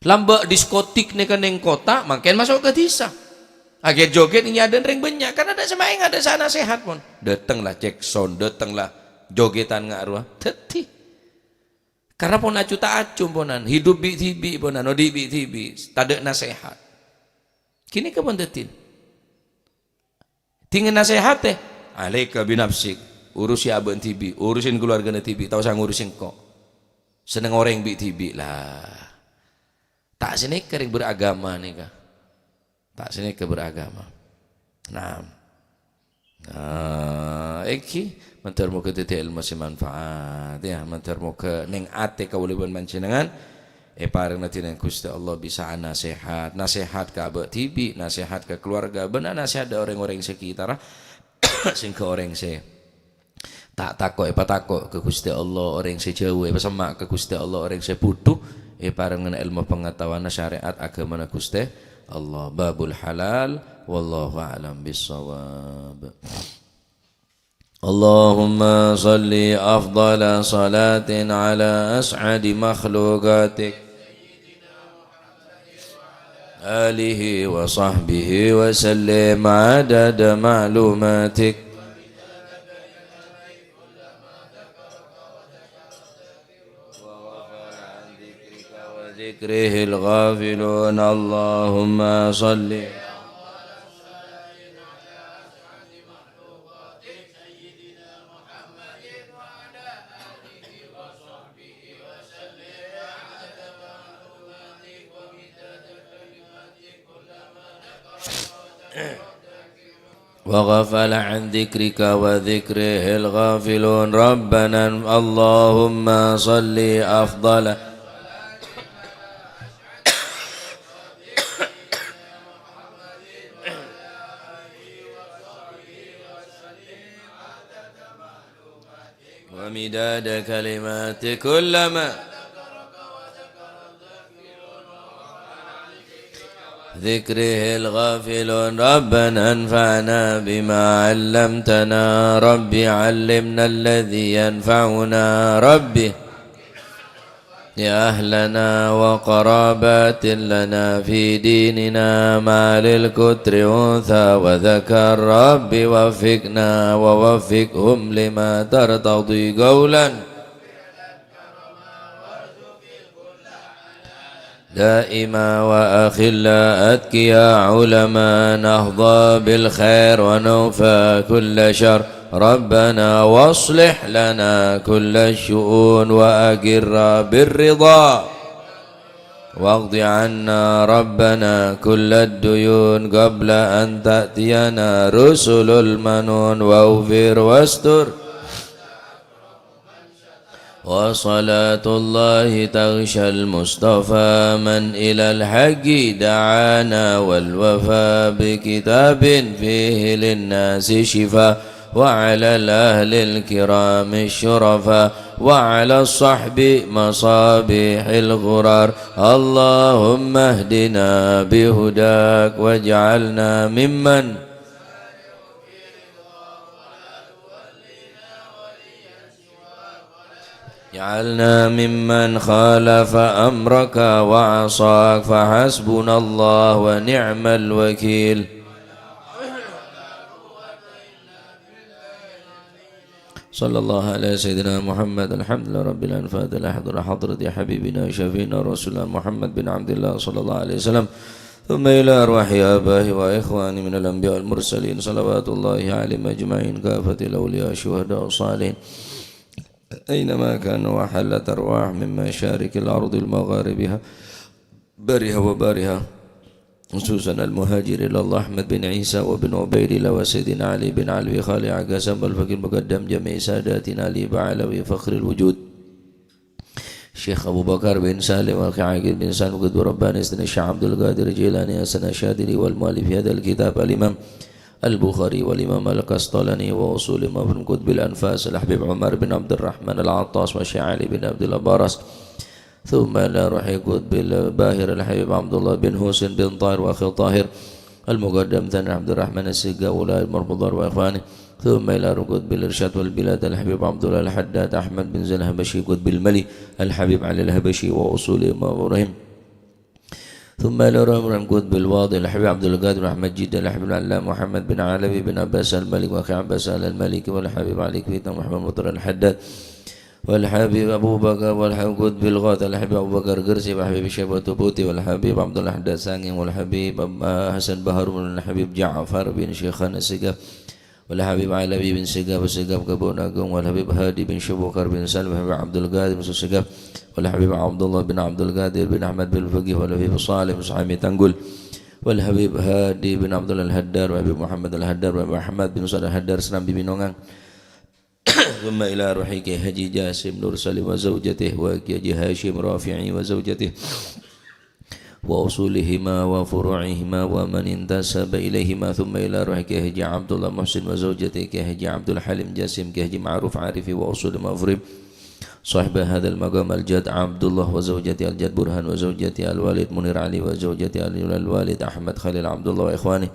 Lambâ' diskotik nèka neng kota, mangkèn maso' ka dhisa. Aghèt-joghet neng è adâ'na rèng bânnya', kan adâ' sè maènga', adâ' sè anasèhat, pon. Dâtenglah cek sound, dâtenglah joghetan nga' rowa. Dâddhi. Karena pon acu ta' acu, ponan. Hidup bi'-dhibi', ponan. Odi' bi'-dhibi'. Tadâ' nasèhat. Kènèka pon dâddhi. Dingèn nasèhatè, "Alaika binafsik, urusi abâ'na dhibi', urusin kaluwargana dhibi', ta' osa ngurusi engko'. Senneng orèng bi' dhibi', la." Ta' sanèka rèng beragama nèka. Ta' sanèka beragama. Nah. Nah, èngghi, mandhâr moghâ dhâddhi èlmo sè manfaat, ya. Mandhâr moghâ neng atè kaulâ bân panjhennengngan èparèngana dhinèng Ghustè Allah bisa anasèhat, nasèhat ka abâ' dhibi', nasèhat ka kaluwarga, bân anasèhat dâ' rèng-orèng sekitarra, sèngghâ orèng sè ta' tako' èpatako' ka Ghustè Allah, orèng sè jhâu èpasemma' ka Ghustè Allah, orèng sè budhu èparèngana èlmo pangataowanna syarè'at aghâmana Ghustè Allah. Babul halal, wallahu a'lam bissawab. Allahumma shalli afdhala shalatin ala as'adi makhluqatik. آله وصحبه وسلم عدد معلوماتك. وغفل عن ذكرك وذكره الغافلون. اللهم صل. وغفل عن ذكرك وذكره الغافلون. ربنا اللهم صل أفضل ومداد كلمات كلما ذكره الغافلون. ربنا انفعنا بما علمتنا. رب علمنا الذي ينفعنا. رب يا أهلنا وقرابات لنا في ديننا مع للكتر أنثى وذكر. رب وفقنا ووفقهم لما ترتضي قولا دائما وأخلاء أتقياء علماء نحظى بالخير ونوفى كل شر. ربنا واصلح لنا كل الشؤون وأقر بالرضا واقض عنا ربنا كل الديون قبل أن تأتينا رسل المنون وأوفر واستر. وصلاة الله تغشى المصطفى من إلى الحق دعانا والوفاء بكتاب فيه للناس شفاء وعلى الأهل الكرام الشرفاء وعلى الصحب مصابيح الغرار. اللهم اهدنا بهداك واجعلنا ممن جعلنا ممن خالف أمرك وعصاك فحسبنا الله ونعم الوكيل. صلى الله على سيدنا محمد. الحمد لله رب العالمين. الفاتحة لحضرة حضرة حبيبنا شفيعنا رسول الله محمد بن عبد الله صلى الله عليه وسلم. ثم إلى أرواح آبائه وإخوانه من الأنبياء والمرسلين صلوات الله عليهم أجمعين كافة الأولياء الشهداء الصالحين أينما كانوا وحلت أرواح من مشارق الأرض المغاربها برها وبرها، خصوصا المهاجر إلى الله أحمد بن عيسى وابن عبيد الله وسيدنا علي بن علوي خالع قسم الفقيه المقدم جميع ساداتنا علي بعلوي فخر الوجود الشيخ أبو بكر بن سالم الخعاقي بن سالم قطب رباني سيدنا الشيخ عبد القادر الجيلاني حسن الشاذلي والمؤلف في هذا الكتاب الإمام البخاري والإمام القسطلاني وأصول مفهوم قطب الأنفاس الحبيب عمر بن عبد الرحمن العطاس والشيخ علي بن عبد الله براس. ثم إلى روح قطب الباهر الحبيب عبد الله بن حسين بن طاهر وأخي طاهر المقدم ثاني عبد الرحمن السقا ولاية مرمضان وإخوانه. ثم إلى روح قطب الإرشاد والبلاد الحبيب عبد الله الحداد أحمد بن زين الحبشي قطب الملي الحبيب علي الحبشي وأصول إمام إبراهيم. ثم إلى روح قطب الواضح الحبيب عبد القادر أحمد جدة الحبيب العلامة محمد بن علوي بن عباس المالك وأخي عباس آل المالك والحبيب علي كفيت محمد مطر الحداد والحبيب أبو بكر والحبيب قطب الغوث الحبيب أبو بكر قرسي والحبيب شيبة بوتي والحبيب عبد الله حداد سانجي والحبيب أب-، حسن بهرون والحبيب جعفر بن شيخان السقاف والحبيب علوي بن سقاف السقاف كبون أقوم والحبيب هادي بن شبوكر بن سالم والحبيب عبد القادر بن سقاف والحبيب عبد الله بن عبد القادر بن أحمد بن الفقيه والحبيب صالح بن سحامي تنقل والحبيب هادي بن عبد الله الهدار والحبيب محمد الهدار والحبيب أحمد بن صالح الهدار سنامبي بن نونغان. ثم إلى روح كي حاجي جاسم نور سليم وزوجته وكي حاجي هاشم رافعي وزوجته وأصولهما وفروعهما ومن انتسب إليهما. ثم إلى روح كي حاجي عبد الله محسن وزوجته كي حاجي عبد الحليم جاسم كي حاجي معروف عارفي وأصول مفروم صاحب هذا المقام الجد عبد الله وزوجته الجد برهان وزوجته الوالد منير علي وزوجته الوالد أحمد خليل عبد الله وإخوانه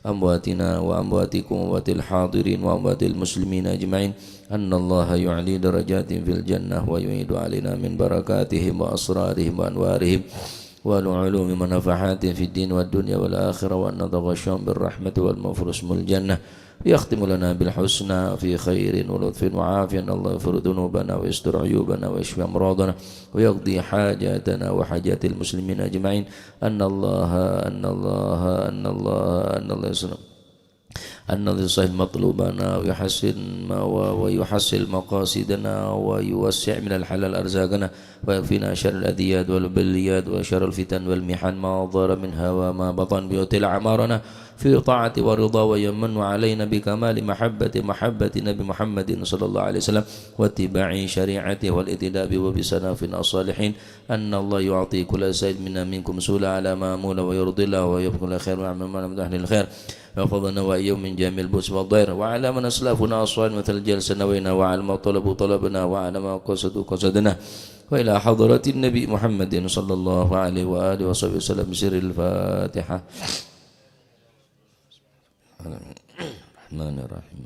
أمواتنا وأمواتكم وأموات الحاضرين وأموات المسلمين أجمعين، أن الله يعلي درجاتهم في الجنة ويعيد علينا من بركاتهم وأسرارهم وأنوارهم والعلوم والنفحات في الدين والدنيا والآخرة، وأن نتغشاهم بالرحمة والمغفرة واسم الجنة، ويختم لنا بالحسنى في خير ولطف وعافية، أن الله يغفر ذنوبنا ويستر عيوبنا ويشفي أمراضنا ويقضي حاجاتنا وحاجات المسلمين أجمعين، أن الله، أن الله، أن الله، أن الله يسلم. أن يصحح مطلوبنا ويحسن ما-، و-، ويحصل مقاصدنا ويوسع من الحلال أرزاقنا ويكفينا شر الأذيات والبليات وشر الفتن والمحن ما ظهر منها وما بطن، ويطيل أعمارنا في طاعة ورضا، ويمن علينا بكمال محبة، محبة نبي محمد صلى الله عليه وسلم، واتباع شريعته والاقتداء به وبسلفنا الصالحين. أن الله يعطي كل سائل منا منكم سؤلا على ما أمول ويرضي الله ويبقى كل خير ويعمل ما لم تحل الخير. ويحفظنا وإياهم من جميع البؤس والضير، وعلى من أسلفنا الصالحين مثل الجلسة نوينا، وعلى ما طلبوا طلبنا، وعلى ما قصدوا قصدنا، وإلى حضرة النبي محمد صلى الله عليه وآله وصحبه وسلم. سر الفاتحة. الرحمن الرحيم.